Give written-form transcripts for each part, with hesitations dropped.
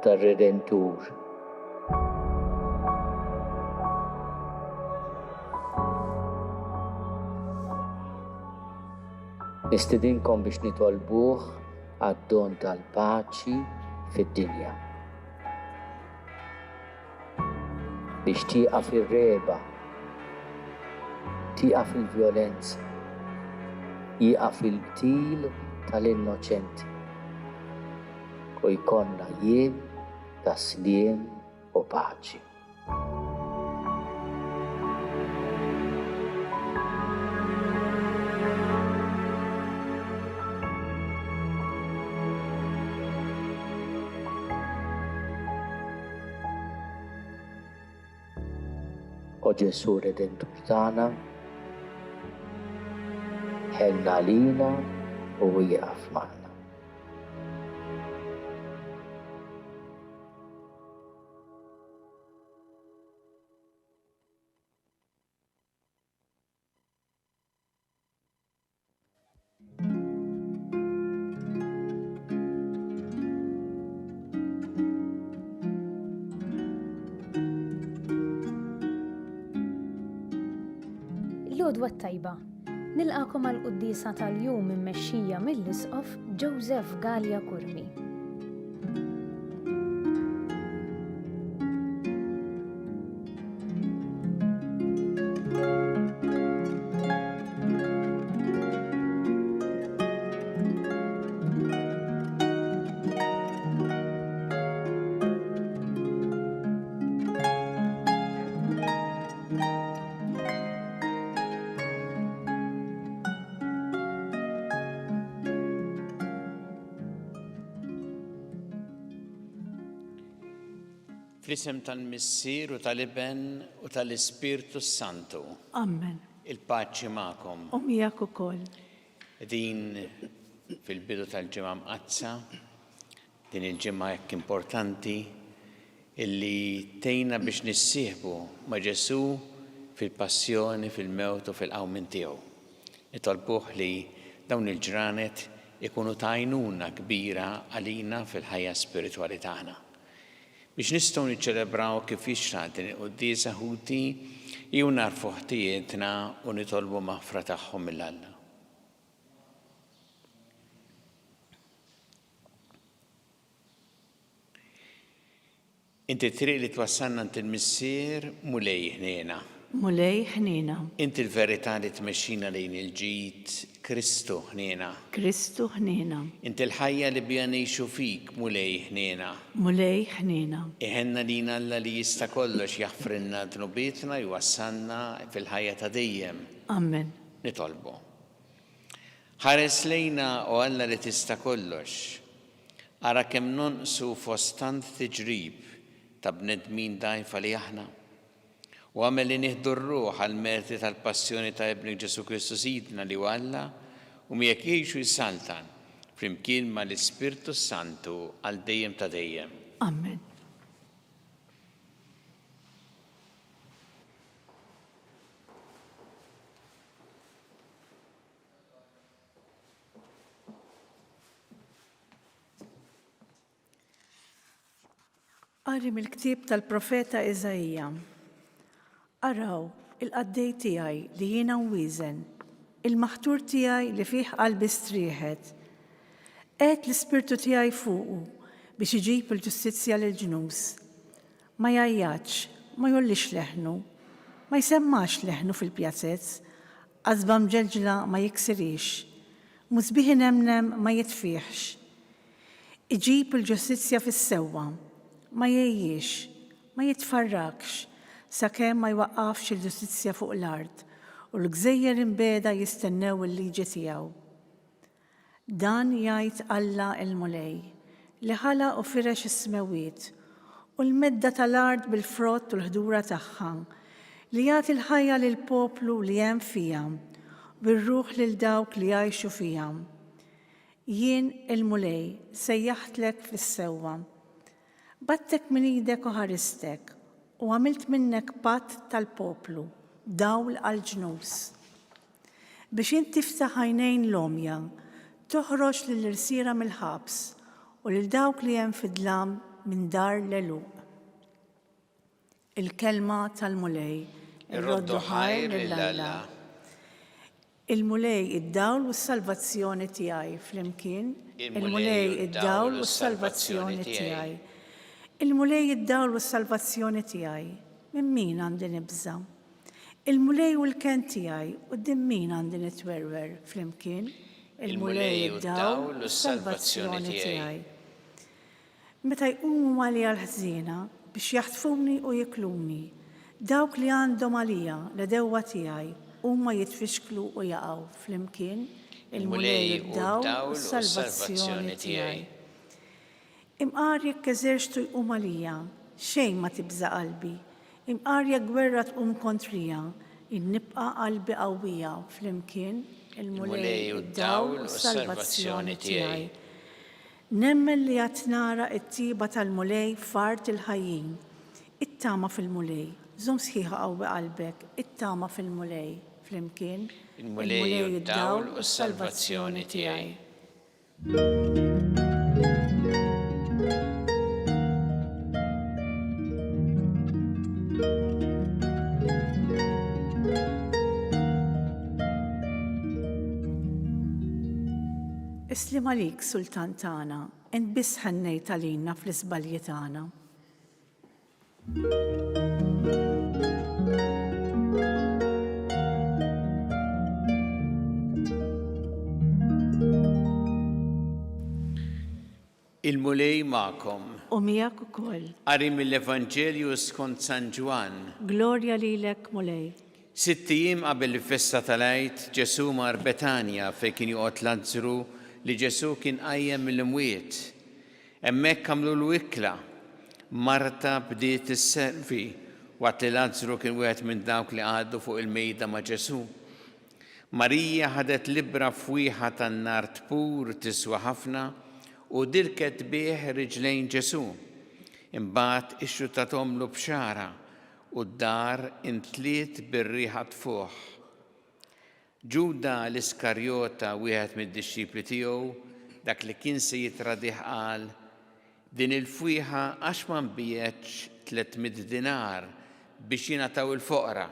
tar-Redentur. Nistidinkom biex nitolbuh għad-don tal-paċi fid-dinja. Biex tieqaf ir-regħba, tieqaf il-vjolenza, jieqaf il-qtil tal-innoċenti u jkollna jiem ta' sliem u paċi. O Ġesù Redentur tagħna, ħenn għalina u ieqaf magħna. L-għodwa t-tajba. Nilqagħkom għall-quddiesa tal-jum immexxija mill-Isqof Joseph Galea Curmi. Fl-isem tal-Missier u tal-Iben u tal-Ispirtu s-Santu. Amen. Il-paċi magħkom. U miegħek ukoll. Qegħdin fil-bidu tal-Ġimgħa Mqaddsa, din il-ġimgħa hekk importanti illi tgħinna biex nissieħbu ma' Ġesù fil-passjoni, fil-mewt u fil-qawmien tiegħu. Nitolbuh li dawn il-ġranet ikunu ta' għajnuna kbira għalina fil-ħajja spiritwali tagħna. Biex nistgħu niċċelebraw kif jixraq din il-quddiesa ħuti, ejjew nagħrfu ħtijietna u nitolbu maħfra tagħhom lil Alla. Inti t-triq li twassalna għand il-Missier, Mulej ħniena. Mulej ħniena. Inti l-verità li tmexxina lejn il-ġid, Kristu ħniena. Kristu ħniena. Inti l-ħajja li biha ngħixu fik, Mulej ħniena. Mulej ħniena. Iħenna lina Alla li jista' kollox jaħfrilna dnubietna jwassalna fil-ħajja ta' dejjem. Amen. Nitolbu. Ħares lejna, o Alla li tista' kollox. Ara kemm nonqsu fost tant tiġrib ta' bnedmin dgħajfa li aħna. U agħmel li nieħdu r-ruħ għall-merti tal-passjoni ta' Ibnek Ġesù Kristu Sidna li hu Alla u miegħek jgħix u jsaltan flimkien ma' l-Ispirtu s-Santu għal dejjem ta' dejjem. Amen. Qari mill-ktieb tal-profeta Iżaija. Araw, il-qaddej tiegħi li jiena nwieżen, il-maħtur tiegħi li fih qalbi strieħet. Qegħedt l-ispirtu tiegħi fuqu biex iġib il-ġustizzja lill-ġnus. Ma jgħajjatx, ma jgħollix leħnu, ma jsemmax leħnu fil-pjazez, qasba mġelġla ma jiksirhiex, musbieħ inemnem ma jitfihx. Iġib il-ġustizzja fis-sewwa, ma jgħejjiex, ma jitfarrakx, sakemm ma jwaqqafx il-ġustizzja fuq l-art, u l-gżejjer imbiegħda jistennew il-liġi tiegħu. Dan jgħid Alla l-Mulej, li ħalaq u firex is-smewwiet, u l-medda tal-art bil-frott u l-ħdura tagħha, li jagħti l-ħajja lill-poplu li hemm fiha, u r-ruħ lil dawk li jgħixu fiha. Jien, il-Mulej, sejjaħtlek fis-sewwa. Bgħattek minn idek u ħaristek, u għamilt minnek patt tal-poplu, dawl għall-ġnus. Biex int tiftaħ għajnejn l-għomja, toħroġ lill-irsiera mill-ħabs, u lil dawk li hemm fid-dlam minn dar l-għeluq. Il-Kelma tal-Mulej. Irroddu ħajr lil Alla. Il-Mulej id-dawl u s-salvazzjoni tiegħi, flimkien. Il-Mulej id-dawl u s-salvazzjoni tiegħi. Il-Mulej id-dawl u s-salvazzjoni tiegħi, minn min għandi nibża'? Il-Mulej hu l-kenn tiegħi, quddiem min għandi nitwerwer, flimkien. Il-Mulej hu d-dawl u s-salvazzjoni tiegħi. Meta jqumu għalija l-ħżiena biex jaħtfuni u jikluni, dawk li għandhom għalija, l-għedewwa tiegħi, huma jitfixklu u jaqgħu, flimkien, Il-Mulej hu d-dawl u s-salvazzjoni tiegħi. Imqar jekk eżerċtu jqum għalija, xejn ma tibża' qalbi, imqar jekk gwerra tqum kontrija, jien nibqa' qalbi qawwija, flimkien, Il-Mulej hu d-dawl u s-salvazzjoni tiegħi. Nemmen li għad nara t-tjieba tal-Mulej f'art il-ħajjin. Ittama fil-Mulej. Żomm sħiħa qawwi qalbek. Ittama fil-Mulej. Flimkien, Il-Mulej hu d-dawl u s-salvazzjoni tiegħi. Is-sliem għalik, Sultan tagħna, int biss ħennejt għalina fl-iżbalji tagħna. Il-Mulej magħkom. U miegħek ukoll. Qari mill-Evanġelju skont San Ġwann. Glorja lilek, Mulej. Sitt ijiem qabel il-festa tal-Għid, Ġesù mar Betanja fejn kien joqgħod Lazzru li Ġesù kien qajjem mill-imwiet. Hemmhekk għamlulu ikla. Marta bdiet isservi, waqt li Lazzru kien wieħed minn dawk li qagħdu fuq il-mejda ma' Ġesù. Marija ħadet libbra fwieħa tan-nard pur tiswa ħafna u dirket bih riġlejn Ġesù. Imbagħad ixxuttathomlu b'xagħarha u d-dar imtliet bir-riħa tfuħ. Ġuda l-Iskarjota, wieħed mid-dixxipli tiegħu, dak li kien se jittradih qal, Din il-fwieħa għax ma nbiegħetx 300 dinar biex jingħataw il-foqra?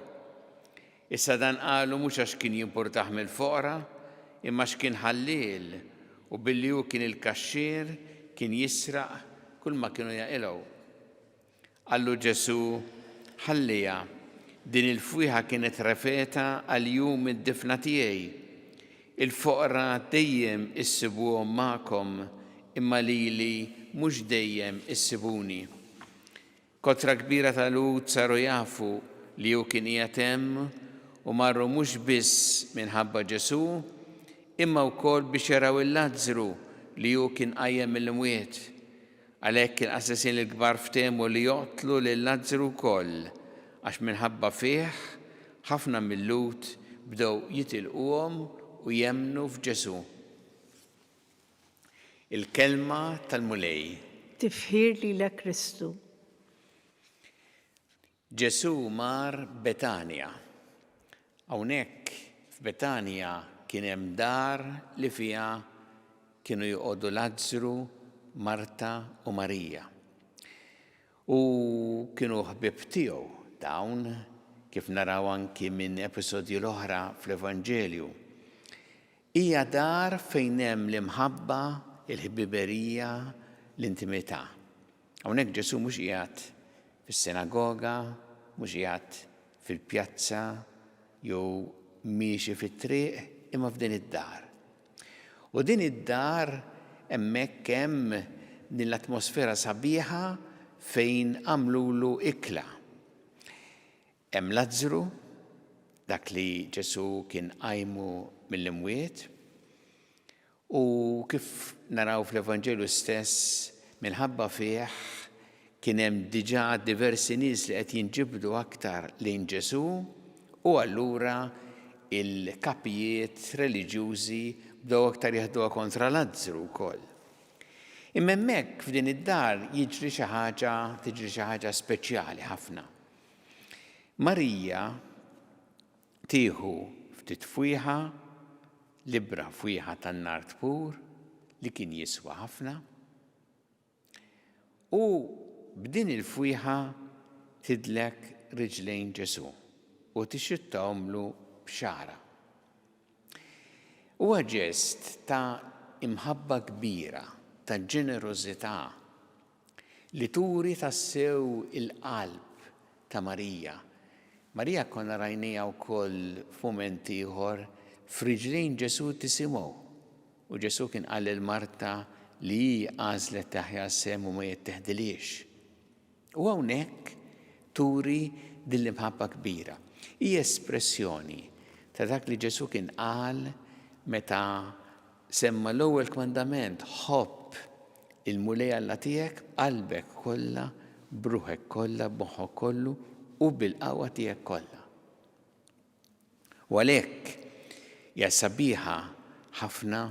Issa dan qalu mhux għax kien jimpurtah mill-foqra, imma għax kien ħalliel u billi hu kien il-kaxxier kien jisraq kulma kienu jaqilgħu. Qallu Ġesù, Ħalliha, din il-fwieħa kienet refeta għal jum id-difna tiegħi. Il-foqra dejjem issibuhom magħkom, imma lili mhux dejjem issibuni. Kotra kbira ta' Lhud saru jafu li hu kien qiegħed hemm u marru mhux biss minħabba Ġesù, imma wkoll biex jaraw 'il Lazzru li hu kien qajjem mill-imwiet. Għalhekk il-qassisin il-kbar ftehmu li joqtlu lil Lazzru wkoll, għax minħabba fih ħafna mil-Lhud bdew jitilquhom u jemmnu f'Ġesù. Il-Kelma tal-Mulej. Tifħir lilek Kristu. Ġesù mar Betanja. Hawnhekk f'Betanja kien hemm dar li fiha kienu joqogħdu Lazzru, Marta u Marija. U kienu ħbieb tiegħu dawn, kif naraw anki minn episodji l-oħra fl-Evanġelju. Hija dar fejn hemm l-imħabba, il-ħbiberija, l-intimità. Hawnhekk Ġesù mhux qiegħed fis-sinagoga, mhux qiegħed fil-pjazza jew miexi fit-triq, imma f'din id-dar. U din id-dar hemmhekk hemm din l-atmosfera sabiħa fejn għamlulu ikla. Hemm Lazzru, dak li Ġesù kien qajmu mill-imwiet, U kif naraw fl-Evanġelju stess, minħabba fih kien hemm diġà diversi nies li qed jinġibdu aktar lejn Ġesù u allura il-kapijiet reliġjużi bdew aktar jeħduha kontra Lazzru wkoll. Imma hemmhekk f'din id-dar jiġri xi ħaġa, tiġri xi ħaġa speċjali ħafna. Marija Tieħu ftit fwieħa, libbra fwieħa tan-nard pur li kien jiswa ħafna, U b'din il-fwieħa tidlek riġlejn Ġesù u tixxittahomlu b'xagħarha. Huwa ġest ta' imħabba kbira, ta' ġenerożità, li turi tassew il-qalb ta' Marija. Marija konna rajnieha wkoll f'mument ieħor f'riġlejn Ġesù tisimgħu. U Ġesù kien qal lil Marta li hi għażlet l-aħjar sehem u ma jitteħdilhiex. U hawnhekk turi din l-imħabba kbira. Hi espressjoni ta' dak li Ġesù kien qal meta semma l-ewwel kmandament, ħobb il-Mulej Alla tiegħek b'qalbek kollha, b'ruħek kollha, b'moħħok kollu u bil-qawwa tiegħek kollha. U għalhekk hija sabiħa ħafna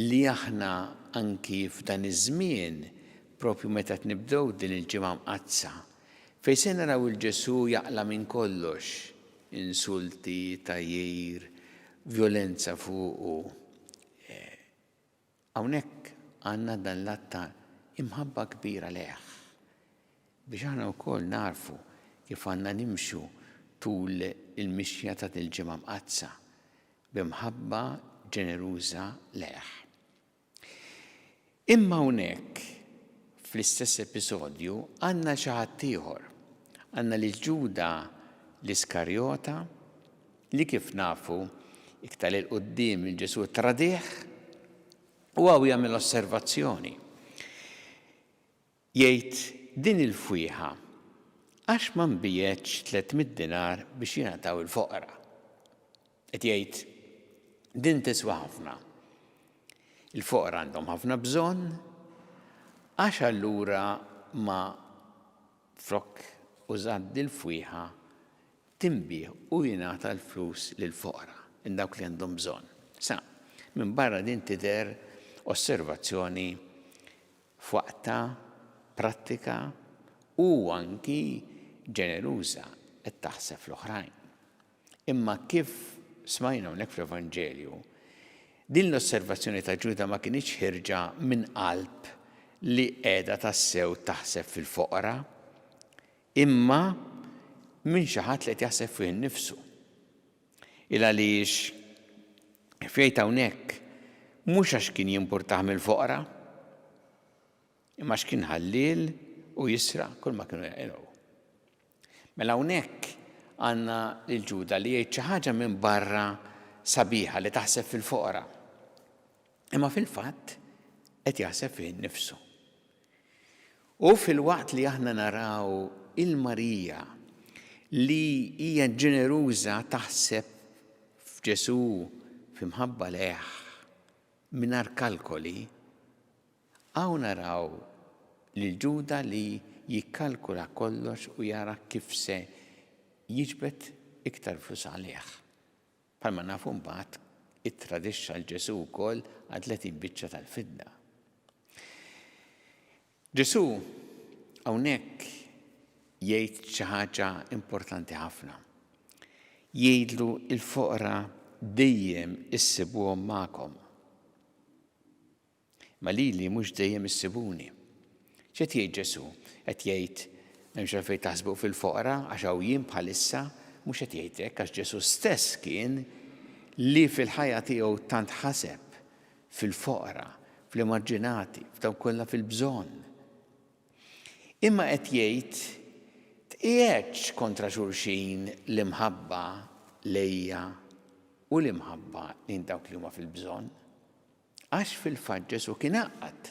li aħna anki f'dan iż-żmien, propju meta qed nibdew din il-Ġimgħa Mqaddsa, fejn se naraw 'il Ġesù jaqla' minn kollox, insulti, tgħajjir, vjolenza fuqu, Hawnhekk għandna dan l-att ta' imħabba kbira lejh, biex aħna wkoll nagħrfu kif għandna nimxu tul il-mixja ta' dil-Ġimgħa Mqaddsa, b'imħabba ġeneruża lejh. Imma hawnhekk, fl-istess episodju, għandna xi ħadd ieħor. Għandna lil Ġuda l-Iskarjota, li kif nafu, iktar 'il quddiem il Ġesù ttradih, u hawn jagħmel osservazzjoni. Jgħid, Din il-fwieħa għax ma nbigħetx 300 dinar biex jingħataw il-foqra? Qed jgħid, din tiswa ħafna. Il-foqra għandhom ħafna bżonn, għax allura ma flok użat dil-fwieħa tinbiegħ u jingħata l-flus lill-foqra, lil dawk li għandhom bżonn. Sa, minbarra din tidher osservazzjoni f'waqtha, prattika u anki ġeneruża, qed taħseb fl-oħrajn. Imma kif smajna hawnhekk fl-Evanġelju, din l-osservazzjoni ta' Ġuda ma kinitx ħierġa minn qalb li qiegħda tassew taħseb fil-foqra, imma minn xi ħadd li qed jaħseb fih innifsu. Il għaliex kif jgħid hawnhekk, mhux għax kien jimpurtah mill-foqra, imma għax kien ħalliel u jisraq kull ma kienu jaqilgħu. Mela hawnhekk għandna lil Ġuda li jgħid xi ħaġa minn barra sabiħa li taħseb fil-foqra. Imma fil-fatt qed jaħseb fih innifsu. U filwaqt li aħna naraw il-Marija li hija ġeneruża taħseb f'Ġesù f'imħabba lejh mingħajr kalkoli, hawn naraw lil Ġuda li jikkalkula kollox u jara kif se jiġbed iktar flus għalih. Bħalma nafu mbagħad ittradixxa 'l Ġesù wkoll għal 30 biċċa tal-fidda. Ġesù hawnhekk jgħid xi ħaġa importanti ħafna. Jgħidlu l-foqra dejjem issibuhom magħkom. Ma lili mhux dejjem issibuni. X'qed jgħid Ġesù? Qed jgħid m'hemmx għalfejn taħsbu fil-foqra għax hawn jien bħalissa? Mhux qed jgħid hekk għax Ġesù stess kien li fil-ħajja tiegħu tant ħaseb fil-foqra, fl-emarġinati, f'dawk kollha fil-bżonn. Imma qed jgħid tqiegħedx kontra xulxin l-imħabba lejja u l-imħabba lejn dawk li huma fil-bżonn. Għax fil-fatt Ġesù kien għaqqad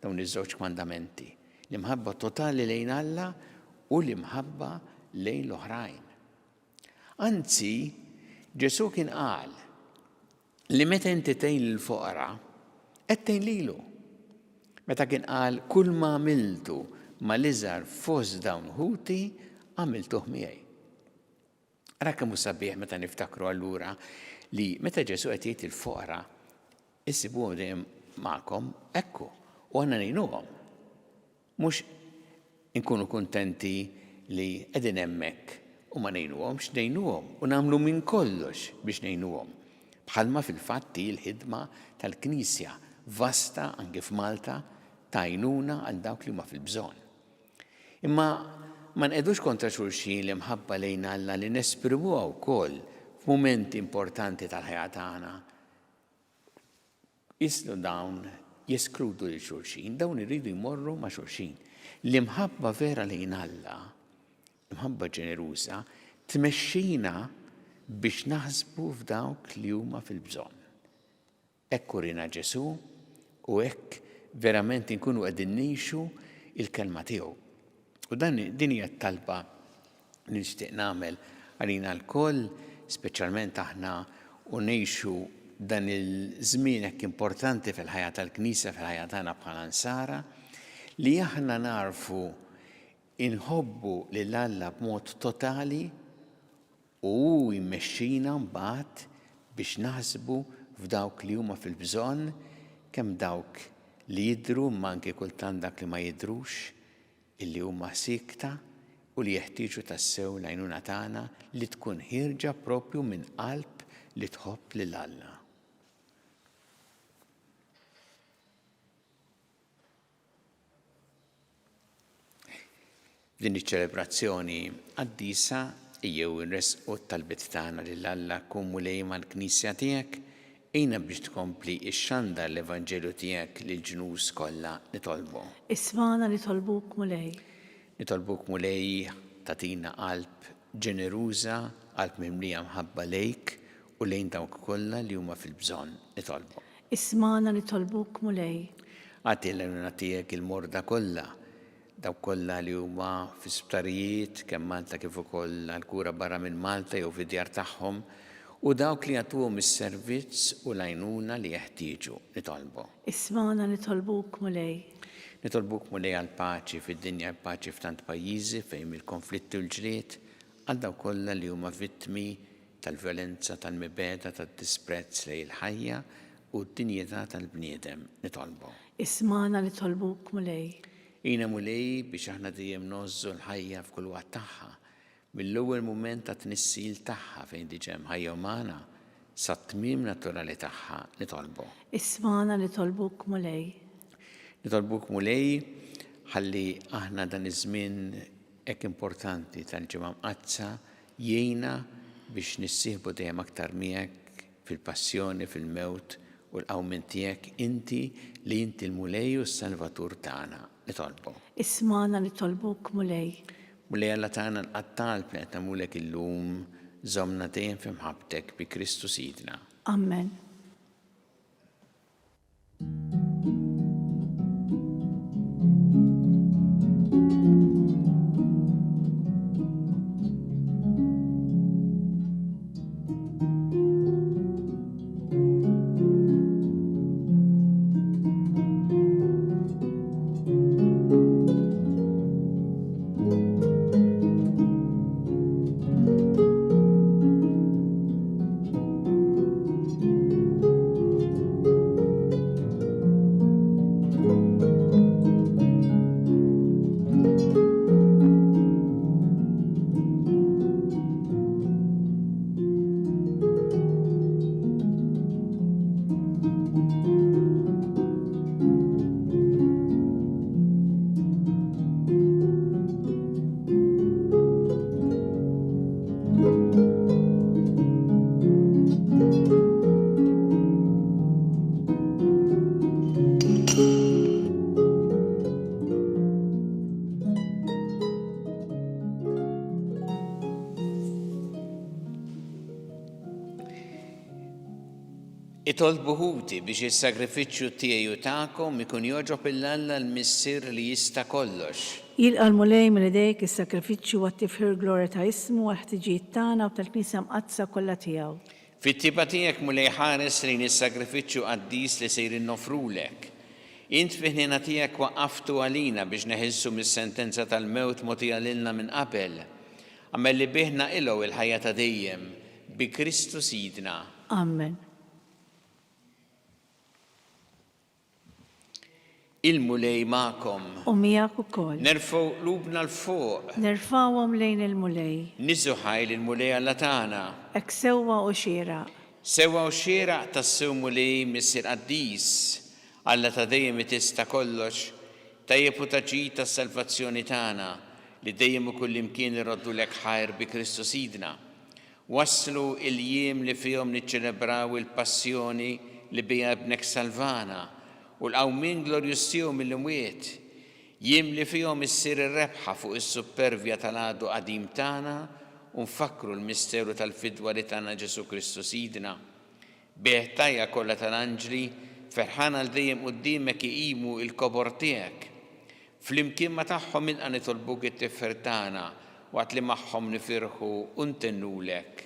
dawn iż-żewġ kmandamenti, l-imħabba totali lejn Alla u l-imħabba lejn l-oħrajn. Anzi, Ġesù kien qal li meta inti tgħin lill-foqra, qed tgħin lilu. Meta kien qal kull ma għamiltu mal-iżgħar fost dawn ħuti, għamiltuh miegħi. Ara kemm hu sabiħ meta niftakru allura li meta Ġesù qed jgħid il-foqra issibuhom dejjem magħkom, ekku, u għandna ngħinuhom. Mhux inkunu kuntenti li qegħdin hemmhekk u ma ngħinuhomx, ngħinuhom u nagħmlu minn kollox biex ngħinuhom. Bħalma fil-fatt hi l-ħidma tal-Knisja vasta anki f'Malta. ta' għajnuna għal dawk li huma fil-bżonn. Imma ma nqegħdux kontra xulxin l-imħabba lejn Alla li nesprimuha wkoll f'mumenti importanti tal-ħajja tagħna. Islu dawn jeskludu lil xulxin, dawn iridu jmorru ma' xulxin. L-imħabba vera lejn Alla, imħabba ġeneruża, tmexxina biex naħsbu f'dawk li huma fil-bżonn. Hekk uriena Ġesù u hekk verament inkunu qegħdin ngħixu l-kelma tiegħu. U dan din hija t-talba li nixtieq nagħmel għalina lkoll, speċjalment aħna u ngħixu dan il-żmien hekk importanti fil-ħajja tal-Knisja, fil-ħajja tagħna bħala Nsara, li aħna nagħrfu inħobbu lil Alla b'mod totali U hu jmexxina mbagħad biex naħsbu f'dawk li huma fil-bżonn, kemm dawk li jidhru imma anki kultant dak li ma jidhrux, illi huma siekta u li jeħtieġu tassew l-għajnuna tagħna li tkun ħierġa proprju minn qalb li tħobb lil Alla. F'din iċ-ċelebrazzjoni qaddisa, ejjew inressqu t-talbiet tagħna lil Alla, Kun Mulej mal-Knisja tiegħek, għinna biex tkompli xxandar l-Evanġelju tiegħek lill-ġnus kollha, nitolbu. Ismagħna nitolbuk, Mulej. Nitolbuk, Mulej, tagħtina qalb ġeneruża, qalb mimlija mħabba lejk u lejn dawk kollha li huma fil-bżonn, nitolbu. Ismagħna nitolbuk, Mulej. Agħti l-għajnuna tiegħek il-morda kollha, dawk kollha li huma fi sptarijiet, kemm Malta kif ukoll għall-kura barra minn Malta jew fid-djar tagħhom, u dawk li jagħtuhom is-servizz u l-għajnuna li jeħtieġu. Nitolbu. Ismagħna nitolbuk, Mulej. Nitolbuk, Mulej, għall-paċi fid-dinja, l-paċi f'tant pajjiżi fejn mill-konflitti u l-ġlied, għal dawk kollha li huma vittmi tal-vjolenza, tal-mibegħda, tad-disprezz lejn il-ħajja u d-dinjità tal-bniedem, nitolbu. Ismagħna nitolbuk, Mulej. Għinna Mulej biex aħna dejjem ngħożżu l-ħajja f'kull waqt tagħha, mill-ewwel mument tat-tnissil tagħha fejn diġà hemm ħajja umana, sat-tmiem naturali tagħha, nitolbu. Ismagħna nitolbuk, Mulej. Nitolbuk Mulej ħalli aħna dan iż-żmien hekk importanti tal-Ġimgħa Mqaddsa Jgħinna biex nissieħbu dejjem aktar miegħek fil-passjoni, fil-mewt u l-qawmien tiegħek, inti li inti l-Mulej u s-Salvatur tagħna. Nitolbu. Ismagħna nitolbuk, Mulej. Mulej Alla tagħna lqa' t-talb li qed nagħmlulek illum, żommna dejjem fi mħabbtek bi Kristu Sidna. Ammen. Itolbu ħuti biex is-sagrifiċċju tiegħi u tagħkom ikun jogħġob 'il Alla l-Missier li jista' kollox. Jilqa' l-Mulej minn idejk is-sagrifiċċju għat-tifħir glorja ta' ismu, għall-ħtiġijiet tagħna u tal-Knisja Mqaddsa kollha tiegħu. Fit-tjieba tiegħek, Mulej, ħares lejn is-sagrifiċċju qaddis li sejrin noffrulek. Int fi ħniena tiegħek waqqaftu għalina biex neħilsu mis-sentenza tal-mewt mogħtija lilna minn qabel. Agħmel li bih naqilgħu il-ħajja ta' dejjem, bi Kristu Sidna. Ammen. Il-Mulej magħkom. U miegħek ukoll. Nerfgħu qlubna 'l fuq. Nerfgħuhom lejn il-Mulej. Niżżu ħajr lill-Mulej Alla tagħna. Hekk sewwa u xieraq. Sewwa u xieraq tassew Mulej Missier Qaddis, Alla ta' dejjem li tista' kollox. Tajjeb u ta' ġid għas-salvazzjoni tagħna li dejjem u kullimkien irroddulek ħajr bi Kristu Sidna. Waslu l-jiem li fihom niċċelebraw il-passjoni li biha Ibnek salvana u l-qawmien glorjuż tiegħu mill-imwiet, jiem li fihom issir ir-rebħa fuq is-suppervja tal-għadu qadim tagħna u nfakkru l-misteru tal-fidwa li tana Ġesù Kristu Sidna. Bih tajja kollha tal-anġli, ferħana għal dejjem quddiemek iqimu l-kobor tiegħek. Flimkien ma' tagħhom ilqa' nitolbuk it-tifħir tagħna, waqt li magħhom nifirħu u ntennulek,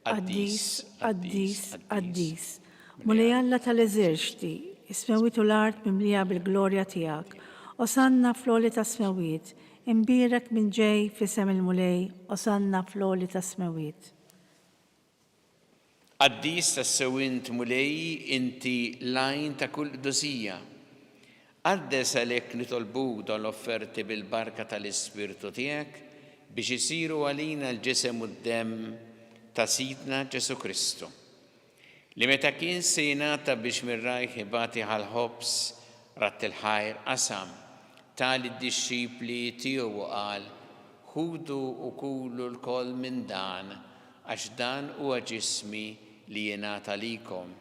Qaddis, qaddis, qaddis, Mulej Alla tal-eżerċti, is-smewwiet u l-art mimlija bil-glorja tiegħek. Osanna fl-għoli tas-smewwiet, imbierek min ġej f'isem il-Mulej, Osanna fl-għoli tas-smewwiet. Qaddis tassew int, Mulej, inti l-għajn ta' kull qdusija. Qaddes għalhekk nitolbuk dawn l-offerti bil-barka tal-Ispirtu tiegħek biex isiru għalina l-ġisem u d-demm ta' Sidna Ġesù Kristu, li meta kien se jingħata biex minn rajh ibati ħa l-ħobż, radd il-ħajr, qasam, ta lid-dixxipli tiegħu u qal, Ħudu u kulu lkoll minn dan, Għax dan huwa ġismi li jingħata għalikom.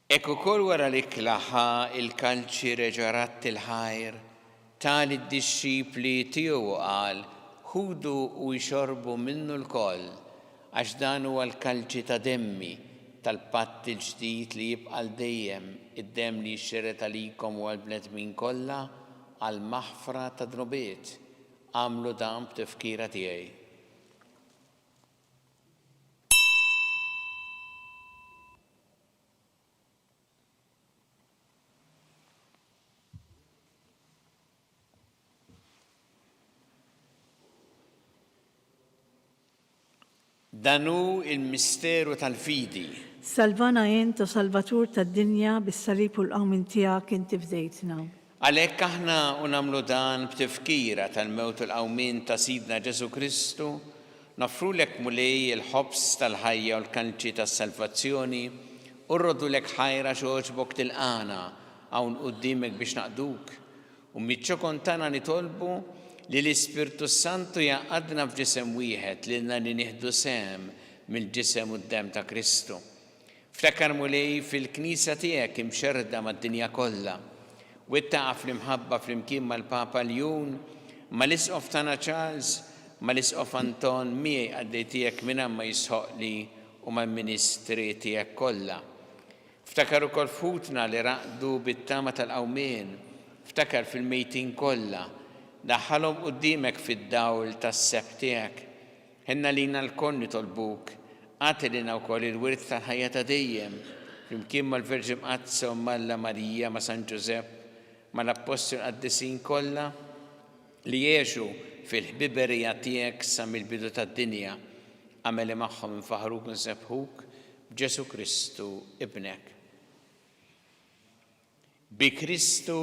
Hekk ukoll wara l-ikla ħa l-kalċi reġa' radd il-ħajr, ta lid-dixxipli tiegħu u qal, Ħudu u ixorbu minnu lkoll, għax dan huwa l-kalċi ta' demmi, tal-patt il-ġdid li jibqa' għal dejjem, id-demm li jixxerred għalikom u għall-bnedmin kollha għall-maħfra tad-dnubiet. Agħmlu dan b'tifkira tiegħi. Dan hu l-misteru tal-fidi. Salvana int, o Salvatur tad-dinja, bis-salib u l-qawmien tiegħek inti fdejtna. Għalhekk aħna u nagħmlu dan b'tifkira tal-mewt u l-qawmien ta' Sidna Ġesù Kristu, noffrulek Mulej il-ħobż tal-ħajja u l-kalċi tas-salvazzjoni u rroddulek ħajr għax għoġbok tilqagħna hawn quddiemek biex naqduk. U miċ-ċokon tagħna nitolbu li l-Ispirtu s-Santu jgħaqqadna f'ġisem wieħed lilna li nieħdu sehem mill-ġisem u d-demm ta' Kristu. Ftakar, Mulej, fil-Knisja tiegħek imxerrda mad-dinja kollha. Wettaqha fl-imħabba flimkien mal-Papa Ljun, mal-Isqof tagħna Charles, mal-Isqof Anton, miegħi qaddej tiegħek mingħajr ma jistħoqqli u mal-ministri tiegħek kollha. Ftakar ukoll f'ħutna li raqdu bit-tama tal-qawmien, ftakar fil-mejtin kollha, daħħalhom quddiemek fid-dawl tas-sebħ tiegħek. Ħenn għalina lkoll nitolbuk, agħti lilna wkoll il-wirt tal-ħajja ta' dejjem, flimkien mal-Verġni Mqaddsa Omm Alla Marija, ma' San Ġużepp, mal-Appostli u l-qaddisin kollha, li għexu fil-ħbiberija tiegħek sa mill-bidu tad-dinja. Agħmel li magħhom infaħħruk u nsebbħuk b'Ġesù Kristu, Ibnek. Bi Kristu,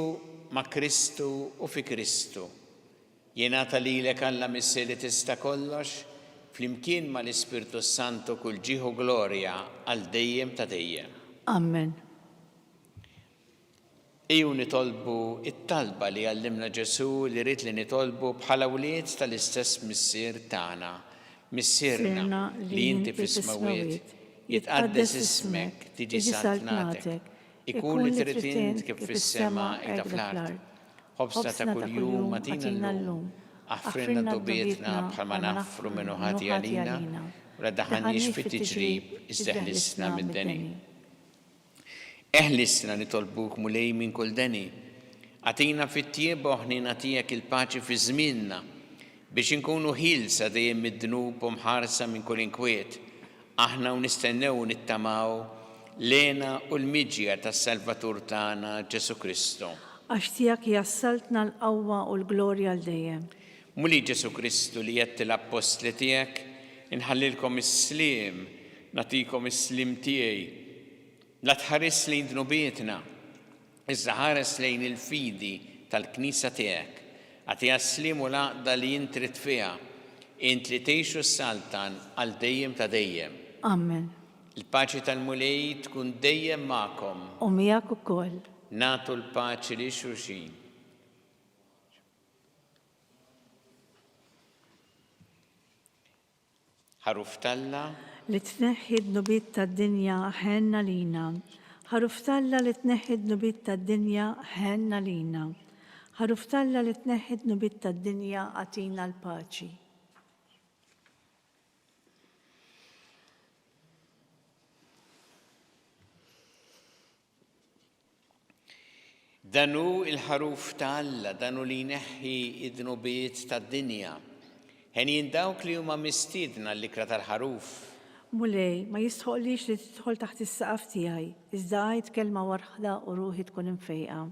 ma' Kristu u fi Kristu. Jingħata lilek Alla Missier li tista' kollox, flimkien ma' l-Ispirtu s-Santu kull ġieħ u glorja għal dejjem ta' dejjem. Ammen. Ejjew nitolbu t-talba li għallimna Ġesù li ried li nitolbu bħala wlied tal-istess Missier tagħna. Missierna li inti fis-smewwiet, jitqaddes ismek, tiġi saltnatek, Ikun li trid int kif fis-sema hekk fl-art. Ħobżna ta' kuljum agħtina llum. Aħfrilna dnubietna bħalma naħfru min hu ħati għalina, u la ddaħħalniex fit-tiġrib iżda eħlisna mid-deni. Eħlisna nitolbuk Mulej minn kull deni. Agħtina fit-tjieba u ħniena tiegħek il-paċi fi żmienna, biex inkunu ħielsa dejjem mid-dnub u mħarsa minn kull inkwiet, Aħna u nistennew u nittamaw l-hena u l-miġja tas-Salvatur tagħna Ġesù Kristu. Għax tiegħek hija s-saltna, l-qawwa u l-glorja għal dejjem. Mulej Ġesù Kristu li għedt l-appostli tiegħek, Inħallilkom is-sliem, nagħtikom is-sliem tiegħi. La tħarisx lejn dnubietna, iżda ħares lejn il-fidi. tal-Knisja tiegħek. Agħtiha s-sliem u l-għaqda li int trid fiha, int li tgħix u ssaltan għal dejjem ta' dejjem. Amen. Il-paċi tal-Mulej tkun dejjem magħkom. U miegħek ukoll. Nagħtu l-paċi lil xulxin. Ħaruf t'Alla. Li tneħħi d-dnubiet tad-dinja, ħenn għalina. Ħaruf t'Alla li tneħħi d-dnubiet tad-dinja, ħenn għalina. Ħaruf t'Alla li tneħħi d-dnubiet tad-dinja, agħtina l-paċi. Dan hu l-Ħaruf ta' Alla, dan hu li jneħħi d-dnubiet tad-dinja. Henjin dawk li huma mistiedna għall-ikla tal-Ħaruf. Mulej, ma jistħoqqlix li tidħol taħt is-saqaf tiegħi, iżda għid kelma waħda u ruħi tkun imfejqa.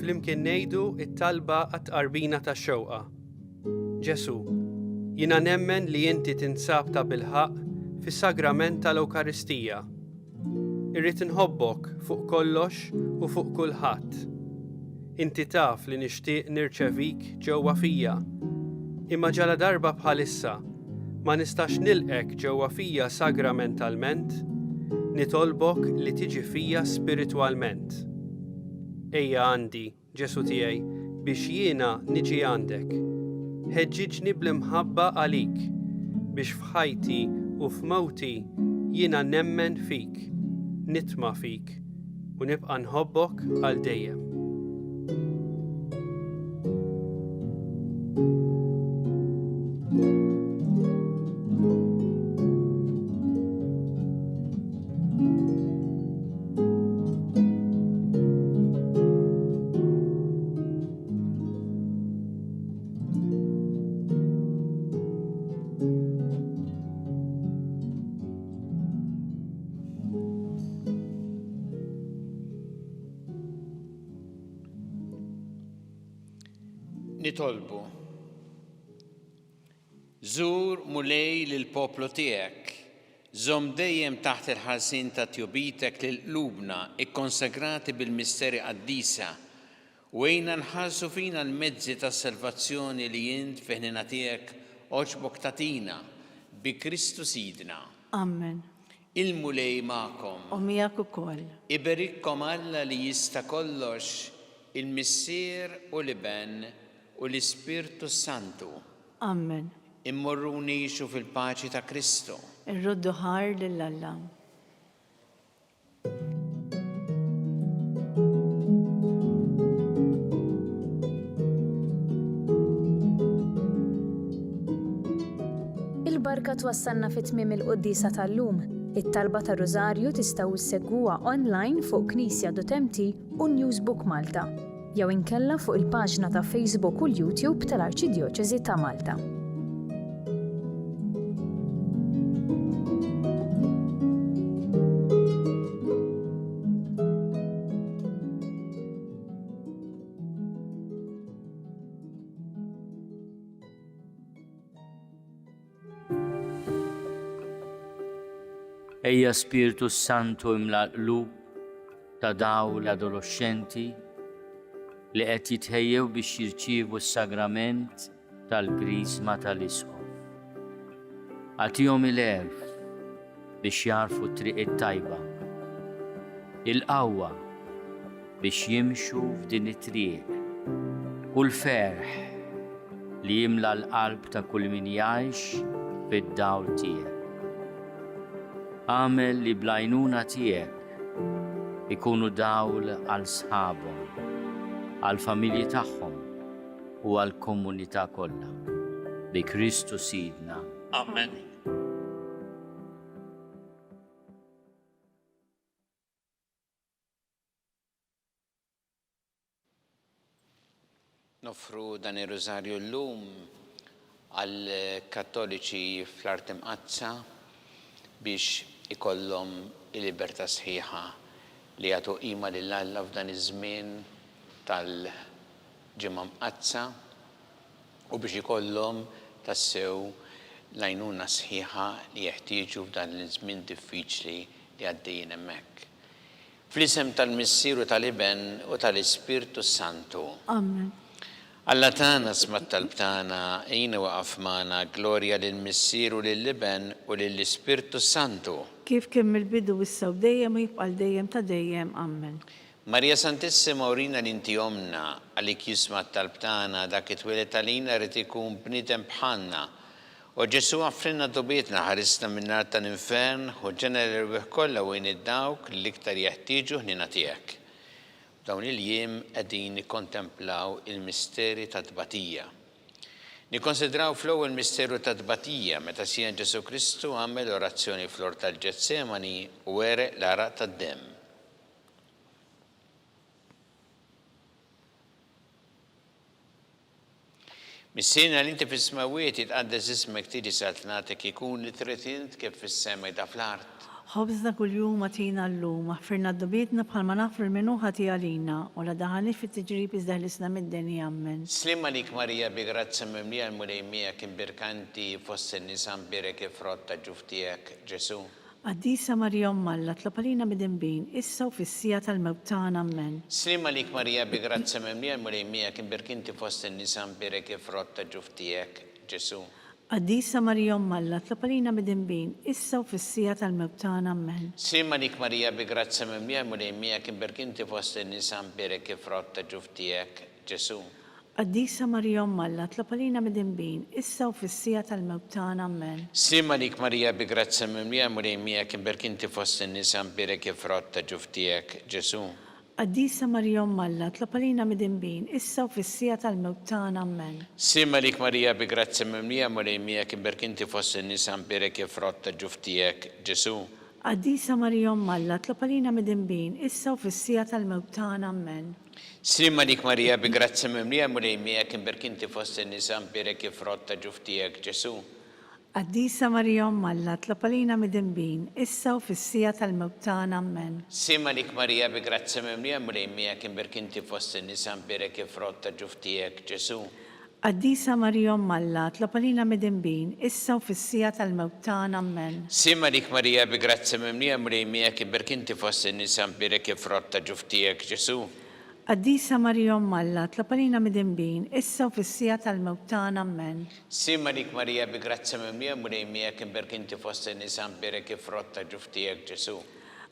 Flimkien ngħidu t-talba għat-tqarbina tax-xewqa. Ġesù, jiena nemmen li inti tinsab tabilħaqq fis-sagrament tal-Ewkaristija. Irrid inħobbok fuq kollox u fuq kulħadd. Inti taf li nixtieq nirċevik ġewwa fija. Imma ġaladarba bħalissa ma nistax nilqgħek ġewwa fija sagramentalment, nitolbok li tiġi fija spiritwalment. Ejja għandi, Ġesù tiegħi, biex jiena niġi għandek. Ħeġġiġni bl-imħabba għalik, biex f'ħajti u f'mewti jiena nemmen fik, nitma' fik, u nibqa' nħobbok għal dejjem. Nitolbu. Żur, Mulej, lill-poplu tiegħek. Żomm dejjem taħt il-ħarsien ta' tjubitek lil qlubna kkonsagrati bil-misteri qaddisa, u għinna nħarsu fina l-mezzi tas-salvazzjoni li int fi ħniena tiegħek għoġbok tagħtina, bi Kristu Sidna. Amen. Il-Mulej magħkom. U miegħek ukoll. Iberikkom Alla li jista' kollox, il-Missier u l-Iben u l-Ispirtu s-Santu. Amen. Immorru u ngħixu fil-paċi ta' Kristu. Irroddu ħajr lil Alla. Il-barka twassalna fi tmiem il-quddiesa tal-lum. It-talba tar-Rużarju tistgħu ssegwuha online fuq knisja.mt u Newsbook Malta. Jew inkella fuq il-paġna ta' Facebook u l-YouTube tal-Arċidjoċesi ta' Malta. Ejja Spirtu s-Santu imla l-qlub ta' daw l-adoloxxenti li qed jitħejjew biex jirċievu s-sagrament tal-Griżma tal-Isqof. Agħtihom il-għerf biex jagħrfu t-triq it-tajba, il-qawwa biex jimxu f'din it-triq u l-ferħ li jimla l-qalb ta' kull min jgħix fid-dawl tiegħek. Agħmel li bl-għajnuna tiegħek ikunu dawl għal sħabhom, għall-familji tagħhom. u għall-komunità kollha. Bi Kristu Sidna. Amen. Noffru dan ir-Rużarju llum għall-Kattoliċi fl-Art Imqaddsa biex ikollhom il-libertà sħiħa li jagħtu qima lil Alla f'dan iż-żmien tal-Ġimgħa Mqaddsa u biex ikollhom tassew l-għajnuna sħiħa li jeħtieġu f'dan iż-żmien diffiċli li għaddejjin hemmhekk. Fl-isem tal-Missier u tal-Iben u tal-Ispirtu s-Santu. Amen. Alla tagħna, sma' t-talb tagħna, għinna u aqaf magħna, glorja lill-Missier u lill-Iben u lill-Ispirtu s-Santu. Kif kien mill-bidu issa u dejjem u jibqa' għal dejjem ta' dejjem. Amen. Marija Santissima urina li inti Ommna, għalik jisma' t-talb tagħna, dak it-twieled għalina ried ikun bniedem bħalna, O Ġesù aghfrilna dnubietna, ħarisna min-nar tal-infern, ħu ġenna l-erwieħ kollha u għin id-dawk li l-iktar jeħtieġu ħniena tiegħek. F'dawn il-jiem qegħdin nikkontemplaw il-misteri tat-tbatija. Nikkonsidraw fl-ewwel misteru tat-tbatija meta Sidna Ġesù Kristu għamel orazzjoni fl-ort tal-Ġetsemani u għereq l-għaraq tad-demm. Missierna li inti fis-smewwiet, jitqaddes ismek, tiġi saltnatek, ikun li trid int kif fis-sema jda fl-art. Ħobżna kuljum agħtina llum, aħfirna dnubietna bħalma naħfru lil min hu ħati għalina, u la daħalniex fit-tiġrib iżda ħlisna mid-deni. Ammen. Sliem għalik Marija bi grazzja mimlija l-Mulej miegħek imbierka inti fost in-nisa mbierek il-frott ta' ġuf tiegħek, Ġesù. Qaddisa Marija Omm Alla, tlob għalina midinbin, issa u fis-siegħa tal-mewt tagħna. Ammen. Sliem għalik Marija bi grazzja mimlija l-Mulej miegħek imbierk inti fost in-nisa mbierek il-frott ta' ġuf tiegħek, Ġesù. Qaddisa Marija Omm Alla, tlob għalina midinbin, issa u fis-siegħa tal-mewt tagħna. Ammen. Sliem għalik Marija bi grazzja mimlija l-Mulej miegħek imbierk inti fost in-nisa mbierek il-frott ta' ġuf tiegħek, Ġesù. Qaddisa Marija Omm Alla, tlob għalina midinbin, issa u fis-siegħa tal-mewt tagħna. Ammen. Sliem għalik Marija bi grazzja mimlija l-Mulej miegħek imbierk inti fost in-nisa mbierek il-frott ta' ġuf tiegħek, Ġesù. Qaddisa Marija Omm Alla, tlob għalina midinbin, issa u fis-siegħa tal-mewt tagħna. Ammen. Sliem għalik Marija bi grazzja mimlija l-Mulej miegħek imbierk inti fost in-nisa mbierek il-frott ta' ġuf tiegħek, Ġesù. Qaddisa Marija Omm Alla, tlob għalina midinbin, issa u fis-siegħa tal-mewt tagħna. Ammen. Sliem għalik Marija bi grazzja mimlija l-Mulej miegħek imbierk inti fost in-nisa mbierek il-frott ta' ġuf tiegħek Ġesù. Qaddisa Marija Omm Alla tlob għalina midinbin, issa u fis-siegħa tal-mewt tagħna. Ammen. Sliem għalik Marija bi grazzja mimlija l-Mulej miegħek imbierk inti fost in-nisa mbierek il-frott ta' ġuf tiegħek Ġesù. Qaddisa Marija Omm Alla tlob għalina midinbin, issa u fis-siegħa tal-mewt tagħna. Ammen. Sliem għalik Marija bi grazzja mimlija l-Mulej miegħek imbierk inti fost in-nisa mbierek il-frott ta' ġuf tiegħek Ġesù. Qaddisa Marija Omm Alla tlob għalina midinbin, issa u fis-siegħa tal-mewt tagħna. Ammen. Sliem għalik Marija bi grazzja mimlija l-Mulej miegħek imbierk inti fost in-nisa mbierek il-frott ta' ġuf tiegħek Ġesù.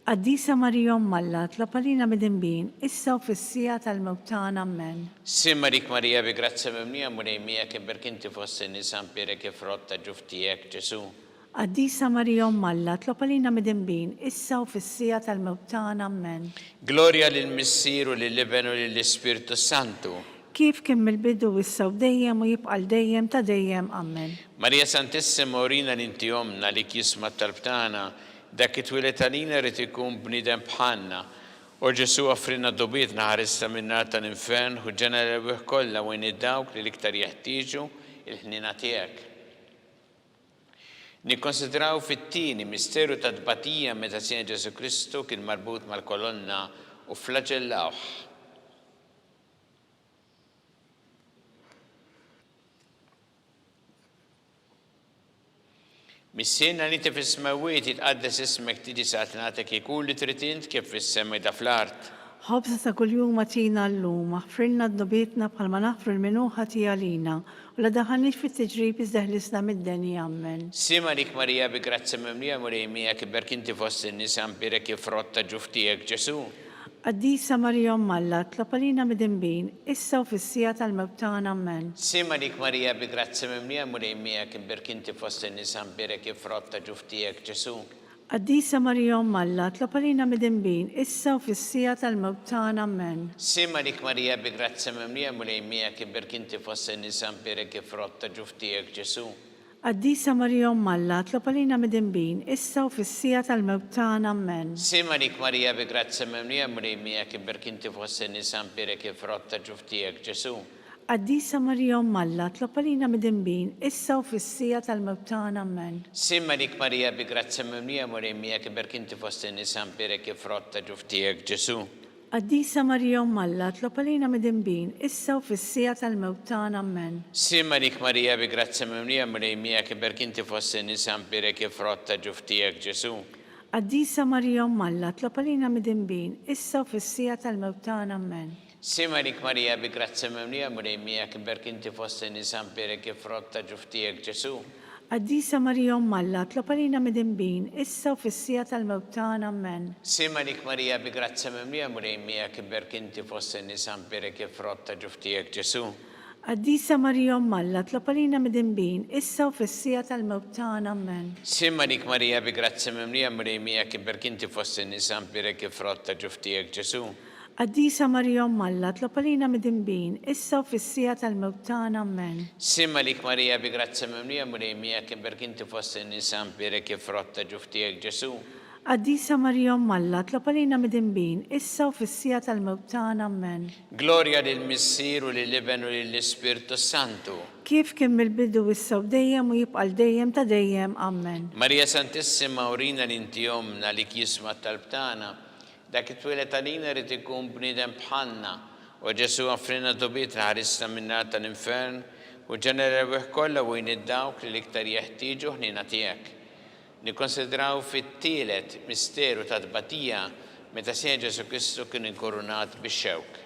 Qaddisa Marija Omm Alla, tlob għalina midinbin, issa u fis-siegħa tal-mewt tagħna. Ammen. Sliem għalik Marija bi grazzja mimlija Mulej miegħek imbierk inti fost in-nisa mbierek il-frott ta' ġuf tiegħek Ġesù. Qaddisa Marija Omm Alla, tlob għalina midinbin, issa u fis-siegħa tal-mewt tagħna. Ammen. Glorja lill-Missier u lill-Iben u lill-Ispirtu s-Santu. Kif kien mill-bidu, issa u dejjem u jibqa' għal dejjem ta' dejjem. Ammen. Marija Santissima urina li inti Ommna għalik jisma' t-talb tagħna, Dak li twieled għalina ried ikun bniedem bħalna. O Ġesù offrilna dnubietna, ħarisna min-nar tal-infern, ħu ġenna l-erwieħ kollha u għin dawk li l-iktar jeħtieġu l-ħniena tiegħek. Nikkonsidraw fit-tieni misteru tat-tbatija meta Sidna Ġesù Kristu kien marbut mal-kolonna u fflaġellawh. Missierna li inti fis-smewwiet, jitqaddes ismek, tiġi saltnatek, ikun li trid int kif fis-sema ida fl-art. Ħobżna ta' kuljum agħtina llum, aħfrilna dnubietna bħalma naħfru 'l min hu ħati għalina, u la daħħalniex fit-tiġrib iżda ħlisna mid-deni. Ammen. Sliem għalik Marija bi grazzja mimlija l-Mulej miegħek, iberk inti fost in-nisa mbierek il-frott ta' ġuf tiegħek Ġesù. Qaddisa Marija Omm Alla, tlob għalina midinbin, issa u fis-siegħa tal-mewt tagħna. Ammen. Sliem għalik Marija bi grazzja mimlija l-Mulej miegħek, imbierk inti fost in-nisa mbierek il-frott ta' ġuf tiegħek Ġesù. Qaddisa Marija Omm Alla, tlob għalina midinbin, issa u fis-siegħa tal-mewt tagħna. Ammen. Sliem għalik Marija bi grazzja mimlija Mulej miegħek imbierk inti fost in-nisa mbierek il-frott ta' ġuf tiegħek Ġesù. Qaddisa Marija Omm Alla, tlob għalina midinbin, issa u fis-siegħa tal-mewt tagħna. Ammen. Sliem għalik Marija bi grazzja mimlija Mulej miegħek imbierk inti fost in-nisa mbierek il-frott ta' ġuf tiegħek Ġesù. Qaddisa Marija Omm Alla, tlob għalina midinbin, issa u fis-siegħa tal-mewt tagħna. Ammen. Sliem għalik Marija bi grazzja mimlija Mulej miegħek iberk inti fost in-nisa mbierek il-frott ta' ġuf tiegħek Ġesù. Qaddisa Marija Omm Alla, tlob għalina midinbin, issa u fis-siegħa tal-mewt tagħna. Ammen. Sliem għalik Marija bi grazzja mimlija Mulej miegħek iberk inti fost in-nisa mbierek il-frott ta' ġuf tiegħek Ġesù. Qaddisa Marija Omm Alla, tlob għalina midinbin, issa u fis-siegħa tal-mewt tagħna. Ammen. Sliem għalik Marija bi grazzja mimlija Mulej miegħek imberk inti fost in-nisa mbierek il-frott ta' ġuf tiegħek Ġesù. Qaddisa Marija Omm Alla, tlob għalina midinbin, issa u fis-siegħa tal-mewt tagħna. Ammen. Sliem għalik Marija bi grazzja mimlija Mulej miegħek imberk inti fost in-nisa mbierek il-frott ta' ġuf tiegħek Ġesù. Qaddisa Marija Omm Alla, tlob għalina midinbin, issa u fis-siegħa tal-mewt tagħna. Ammen. Sliem għalik Marija bi grazzja mimlija Mulej miegħek imberk inti fost in-nisa mbierek il-frott ta' ġuf tiegħek Ġesù. Qaddisa Marija Omm Alla, tlob għalina midinbin, issa u fis-siegħa tal-mewt tagħna. Ammen. Sliem għalik Marija bi grazzja mimlija Mulej miegħek imbierk inti fost in-nisa mbierek il-frott ta' ġuf tiegħek Ġesù. Qaddisa Marija Omm Alla, tlob għalina midinbin, issa u fis-siegħa tal-mewt tagħna. Ammen. Glorja lill-Missier u lill-Iben u lill-Ispirtu s-Santu. Kif kien mill-bidu issa u dejjem u jibqa' għal dejjem ta' dejjem. Ammen. Marija Santissima urina li inti Ommna għalik jisma' t-talb tagħna. Dak li twieled għalina jrid ikun bniedem bħalna. O Ġesù, offrilna dnubietna, ħarisna min-nar tal-infern, u ġenna l-erwieħ kollha u għin dawk li l-iktar jeħtieġu ħniena tiegħek. Nikkonsidraw fit-tielet misteru ta' tbatija meta Sidna Ġesù Kristu kien inkurunat bix-xewk.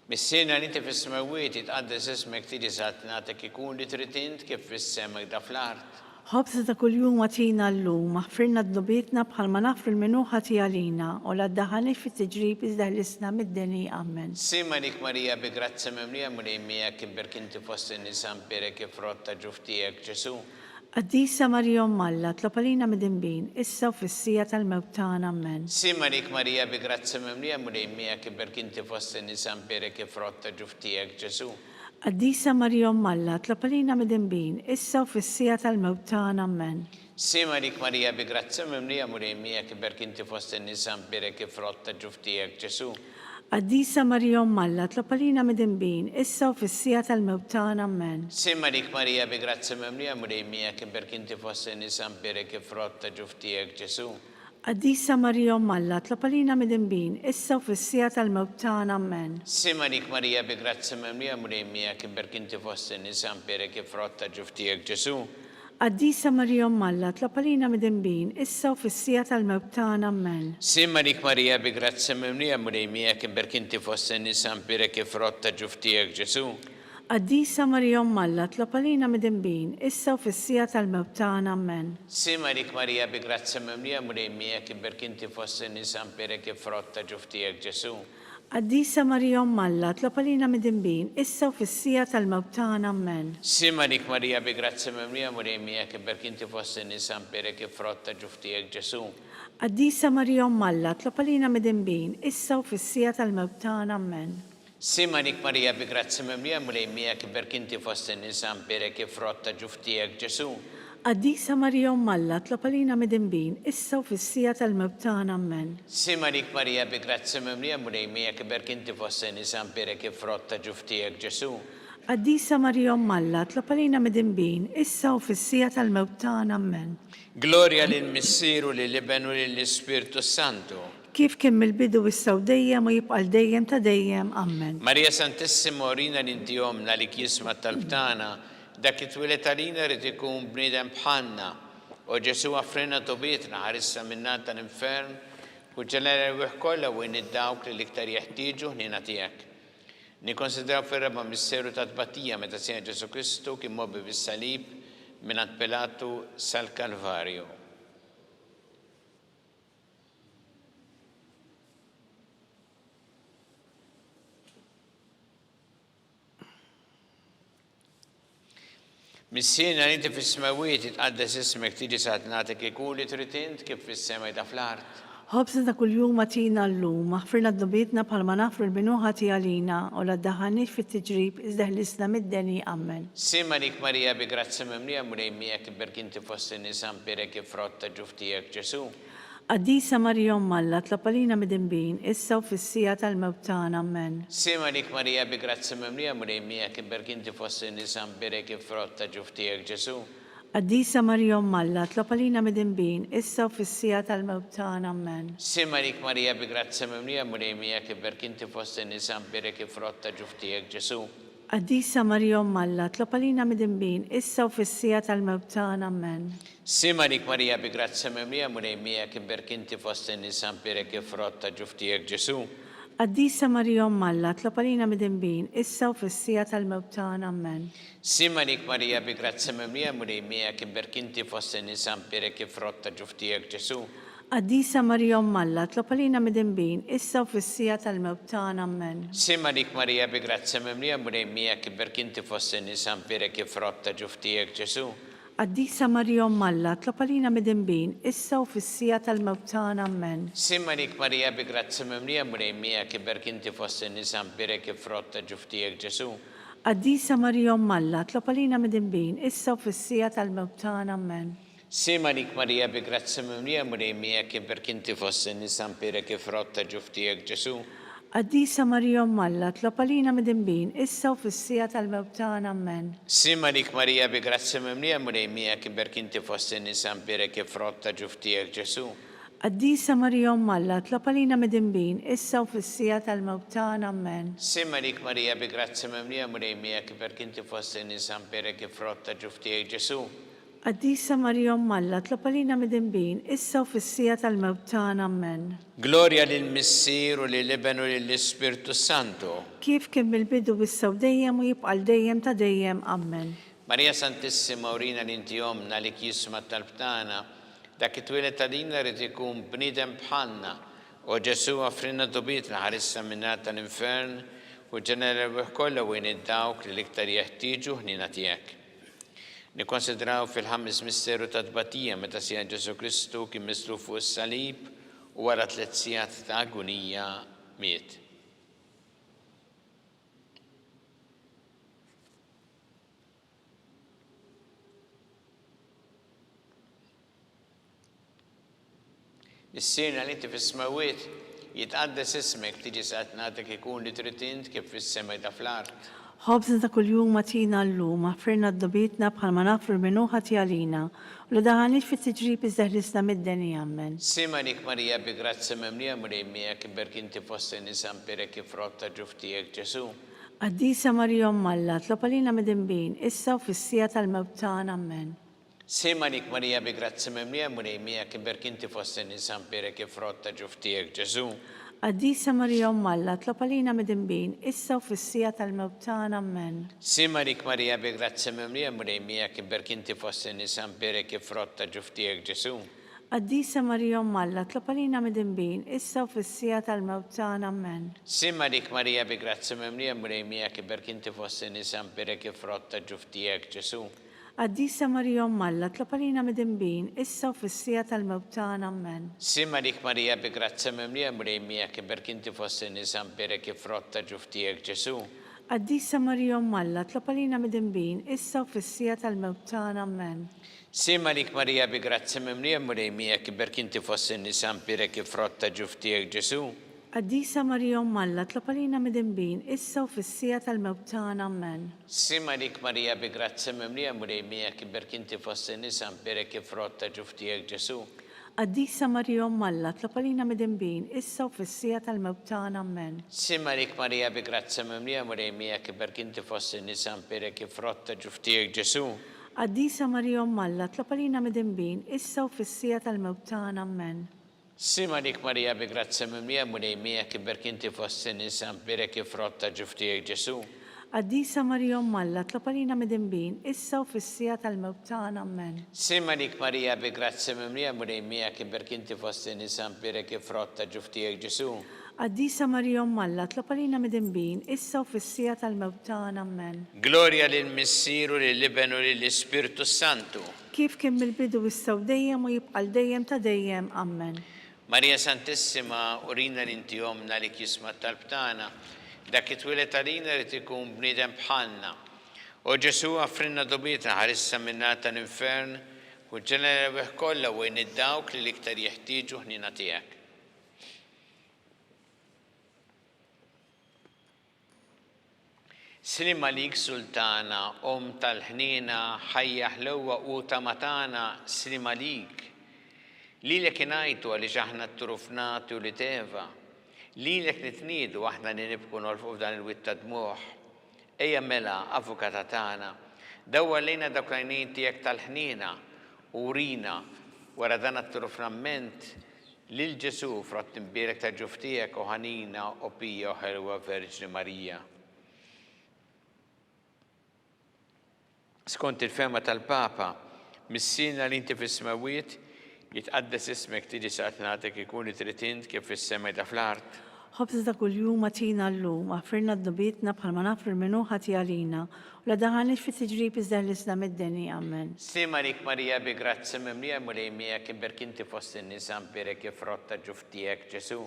Missierna li inti fis-smewwiet, jitqaddes ismek, tiġi saltnatek, ikun li trid int kif fis-sema hekk fl-art. Ħobżna ta' kuljum agħtina llum, aħfrilna dnubietna bħalma naħfru 'l min hu ħati għalina, u la ddaħħalniex fit-tiġrib iżda ħlisna mid-deni. Ammen. Sliem għalik Marija bi grazzja mimlija Mulej miegħek imbierk inti fost in-nisa mbierek il-frott ta' ġuf tiegħek Ġesù. Qaddisa Marija Omm Alla, tlob għalina midinbin, issa u fis-siegħa tal-mewt tagħna. Ammen. Sliem għalik Marija bi grazzja mimlija Mulej miegħek iberk inti fost in-nisa mbierek il-frott ta' ġuf tiegħek Ġesù. Qaddisa Marija Omm Alla, tlob għalina midinbin, issa u fis-siegħa tal-mewt tagħna. Ammen. Sliem għalik Marija bi grazzja mimlija Mulej miegħek iberk inti fost in-nisa mbierek il-frott ta' ġuf tiegħek Ġesù. Qaddisa Marija Omm Alla, tlob għalina midinbin, issa u fis-siegħa tal-mewt tagħna. Ammen. Sliem għalik Marija bi grazzja mimlija Mulej miegħek imbierk inti fost in-nisa mbierek il-frott ta' ġuf tiegħek Ġesù. Qaddisa Marija Omm Alla, tlob għalina midinbin, issa u fis-siegħa tal-mewt tagħna. Ammen. Sliem għalik Marija bi grazzja mimlija Mulej miegħek imbierk inti fost in-nisa mbierek il-frott ta' ġuf tiegħek Ġesù. Qaddisa Marija Omm Alla, tlob għalina midinbin, issa u fis-siegħa tal-mewt tagħna. Ammen. Sliem għalik Marija bi grazzja mimlija Mulej miegħek imbierk inti fost in-nisa mbierek il-frott ta' ġuf tiegħek Ġesù. Qaddisa Marija Omm Alla, tlob għalina midinbin, issa u fis-siegħa tal-mewt tagħna. Ammen. Sliem għalik Marija bi grazzja mimlija Mulej miegħek imbierk inti fost in-nisa mbierek il-frott ta' ġuf tiegħek Ġesù. Qaddisa Marija Omm Alla, tlob għalina midinbin, issa u fis-siegħa tal-mewt tagħna. Ammen. Sliem għalik Marija bi grazzja mimlija Mulej miegħek iberk inti fost in-nisa mbierek il-frott ta' ġuf tiegħek Ġesù. Qaddisa Marija Omm Alla, tlob għalina midinbin, issa u fis-siegħa tal-mewt tagħna. Ammen. Sliem għalik Marija bi grazzja mimlija Mulej miegħek iberk inti fost in-nisa mbierek il-frott ta' ġuf tiegħek Ġesù. Qaddisa Marija Omm Alla, tlob għalina midinbin, issa u fis-siegħa tal-mewt tagħna. Ammen. Sliem għalik Marija bi grazzja mimlija Mulej miegħek iberk inti fost in-nisa mbierek il-frott ta' ġuf tiegħek Ġesù. Qaddisa Marija Omm Alla, tlob għalina midinbin, issa u fis-siegħa tal-mewt tagħna. Ammen. Glorja lill-Missier u lill-Iben u lill-Ispirtu s-Santu. Kif kien mill-bidu issa u dejjem u jibqa' għal dejjem ta' dejjem. Ammen. Marija Santissima urina li inti Ommna għalik jisma' t-talb tagħna Dak li twieled għalina jrid ikun bniedem bħalna. O Ġesù offrilna tubietna, ħarisna min-nar tal-infern, u ġegħlna l-erwieħ kollha u għin dawk li l-iktar jeħtieġu ħniena tiegħek. Nikkonsidraw fir-raba' misteru ta' tbatija meta Sidna Ġesù Kristu kien mgħobbi bis-salib mingħand Pilatu sal-Kalvarju. Missierna li inti fis-smewwiet, jitqaddes ismek, tiġi saltnatek, ikun li trid int kif fis-sema jda fl-art. Ħobżna ta' kuljum agħtina llum, aħfirna dnubietna bħalma naħfru 'l min hu ħati għalina, u la ddaħħalniex fit-tiġrib, iżda ħlisna mid-deni. Ammen. Sliem għalik Marija bi grazzja mimlija, Mulej miegħek, iberk inti fost in-nisa, mbierek il-frott ta' ġuf tiegħek Ġesù. Qaddisa Marija Omm Alla, tlob għalina midinbin, issa u fis-siegħa tal-mewt tagħna. Ammen. Sliem għalik Marija bi grazzja mimlija, Mulej miegħek, iberk inti fost in-nisa, mbierek il-frott ta' ġuf tiegħek Ġesù. Qaddisa Marija Omm Alla, tlob għalina midinbin, issa u fis-siegħa tal-mewt tagħna. Ammen. Sliem għalik Marija bi grazzja mimlija, Mulej miegħek, iberk inti fost in-nisa, mbierek il-frott ta' ġuf tiegħek Ġesù. Qaddisa Marija Omm Alla, tlob għalina midinbin, issa u fis-siegħa tal-mewt tagħna. Ammen. Sliem għalik Marija bi grazzja mimlija, Mulej miegħek, imbierk inti fost in-nisa, mbierek il-frott ta' ġuf tiegħek Ġesù. Qaddisa Marija Omm Alla, tlob għalina midinbin, issa u fis-siegħa tal-mewt tagħna. Ammen. Sliem għalik Marija bi grazzja mimlija, Mulej miegħek, imbierk inti fost in-nisa, mbierek il-frott ta' ġuf tiegħek Ġesù. Qaddisa Marija Omm Alla, tlob għalina midinbin, issa u fis-siegħa tal-mewt tagħna. Ammen. Sliem għalik Marija bi grazzja mimlija, Mulej miegħek, iberk inti fost in-nisa, mbierek il-frott ta' ġuf tiegħek Ġesù. Qaddisa Marija Omm Alla, tlob għalina midinbin, issa u fis-siegħa tal-mewt tagħna. Ammen. Sliem għalik Marija bi grazzja mimlija, Mulej miegħek, iberk inti fost in-nisa, mbierek il-frott ta' ġuf tiegħek Ġesù. Qaddisa Marija Omm Alla, tlob għalina midinbin, issa u fis-siegħa tal-mewt tagħna. Ammen. Sliem għalik Marija bi grazzja mimlija Mulej miegħek iberk inti fost in-nisa mbierek il-frott ta' ġuf tiegħek Ġesù. Qaddisa Marija Omm Alla, tlob għalina midinbin, issa u fis-siegħa tal-mewt tagħna. Ammen. Sliem għalik Marija bi grazzja mimlija Mulej miegħek iberk inti fost in-nisa mbierek il-frott ta' ġuf tiegħek Ġesù. Qaddisa Marija Omm Alla, tlob għalina midinbin, issa u fis-siegħa tal-mewt tagħna. Ammen. Sliem għalik Marija bi grazzja mimlija Mulej miegħek iberk inti fost in-nisa mbierek il-frott ta' ġuf tiegħek Ġesù. Qaddisa Marija Omm Alla, tlob għalina midinbin, issa u fis-siegħa tal-mewt tagħna. Ammen. Glorja lill-Missier u lill-Iben u lill-Ispirtu s-Santu. Kif kien mill-bidu issa u dejjem u jibqa' għal dejjem ta' dejjem. Ammen. Marija Santissima urina li inti Ommna għalik jisma' t-talb tagħna. Dak it-twieled għalina ried ikun bniedem bħalna. O Ġesù offrilna dnubietna ħarisna min-nar tal-infern u ġenna l-erwieħ kollha u għin id-dawk li l-iktar jeħtieġu ħniena tiegħek. Nikkonsidraw fil-ħames misteru ta' tbatija meta Sidna Ġesù Kristu kien mislub fuq is-salib u wara tlett sigħat ta' agunija miet. Missierna li inti fis-smewwiet, jitqaddes ismek, tiġi saltnatek ikun li trid int kif fis-sema jda fl-art. Ħobżna ta' kuljum agħtina llum, aħfirna dnubietna bħalma naħfru 'l min hu ħati għalina, u la daħalniex fit-tiġrib iżda ħlisna mid-deni. Ammen. Sliem għalik Marija bi grazzja mimlija Mulej miegħek iberk inti fost in-nisa mbierek il-frott ta' ġuf tiegħek Ġesù. Qaddisa Marija Omm Alla, tlob għalina midinbin, issa u fis-siegħa tal-mewt tagħna. Ammen. Sliem għalik Marija bi grazzja mimlija Mulej miegħek iberk inti fost in-nisa mbierek il-frott ta' ġuf tiegħek Ġesù. Qaddisa Marija Omm Alla, tlob għalina midinbin, issa u fis-siegħa tal-mewt tagħna. Ammen. Sliem għalik Marija bi grazzja mimlija Mulej miegħek iberk inti fost in-nisa mbierek il-frott ta' ġuf tiegħek Ġesù. Qaddisa Marija Omm Alla, tlob għalina midinbin, issa u fis-siegħa tal-mewt tagħna. Ammen. Sliem għalik Marija bi grazzja mimlija Mulej miegħek iberk inti fost in-nisa mbierek il-frott ta' ġuf tiegħek Ġesù. Qaddisa Marija Omm Alla, tlob għalina midinbin, issa u fis-siegħa tal-mewt tagħna. Ammen. Sliem għalik Marija bi grazzja mimlija Mulej miegħek iberk inti fost in-nisa mbierek il-frott ta' ġuf tiegħek Ġesù. Qaddisa Marija Omm Alla, tlob għalina midinbin, issa u fis-siegħa tal-mewt tagħna. Ammen. Sliem għalik Marija bi grazzja mimlija Mulej miegħek iberk inti fost in-nisa mbierek il-frott ta' ġuf tiegħek Ġesù. Qaddisa Marija Omm Alla, tlob għalina midinbin, issa u fis-siegħa tal-mewt tagħna. Ammen. Sliem għalik Marija bi grazzja mimlija Mulej miegħek iberk inti fost in-nisa mbierek il-frott ta' ġuf tiegħek Ġesù. Qaddisa Marija Omm Alla, tlob għalina midinbin, issa u fis-siegħa tal-mewt tagħna. Ammen. Sliem għalik Marija bi grazzja mimlija Mulej miegħek iberk inti fost in-nisa mbierek il-frott ta' ġuf tiegħek Ġesù. Qaddisa Marija Omm Alla, tlob għalina midinbin, issa u fis-siegħa tal-mewt tagħna. Ammen. Sliem għalik Marija bi grazzja mimlija Mulej miegħek iberk inti fost in-nisa mbierek il-frott ta' ġuf tiegħek Ġesù. Qaddisa Marija Omm Alla, tlob għalina midinbin, issa u fis-siegħa tal-mewt tagħna. Ammen. Sliem għalik Marija bi grazzja mimlija l-Mulej miegħek imbierk inti fost in-nisa mbierek il-frott ta' ġuf tiegħek Ġesù. Qaddisa Marija Omm Alla, tlob għalina midinbin, issa u fis-siegħa tal-mewt tagħna. Ammen. Glorja lill-Missier u lill-Iben u lill-Ispirtu s-Santu. Kif kien mill-bidu issa u dejjem u jibqa' għal dejjem ta' dejjem. Ammen. Marija Santissima, urina li inti Ommna għalik jisma' t-talb tagħna. Dak li twieled għalina ried ikun bniedem bħalna. O Ġesù, aghfrilna dnubietna, ħarisna min-nar tal-infern, u ġġegħlna l-erwieħ kollha u għin lil dawk li l-iktar jeħtieġu ħniena tiegħek. Sliem għalik Sultana, Omm tal-ħniena, ħajja ħlewwa u tama tagħna, sliem għalik. Lilek ingħajtu għaliex aħna t-turufnati ulied Eva. Lilek nitniedu aħna li nibku nolfqu f'dan il-wied ta' dmugħ. Ejja mela, Avukata tagħna, dawwar lejna dawk l-għajnejn tiegħek tal-ħniena u urina, wara dan għat-turufnamment, Lil Ġesù, frott imbierek tal-ġuf tiegħek, o ħanina, o pija, o ħelwa Verġni Marija. Skont il-fehma tal-Papa, Missierna li inti fis-smewwiet, jitqaddes ismek, tiġi saltnatek, ikun li trid int kif fis-sema ida fl-art. Ħobżna ta' kuljum agħtina llum, aħfrilna dnubietna bħalma naħfru 'l min hu ħati għalina, U la daħalniex fi tiġrib iżda ħlisna mid-deni. Ammen. Sliem għalik Marija bi grazzja mimlija l-Mulej miegħek imbierk inti fost in-nisa mbierek il-frott ta' ġuf tiegħek Ġesù.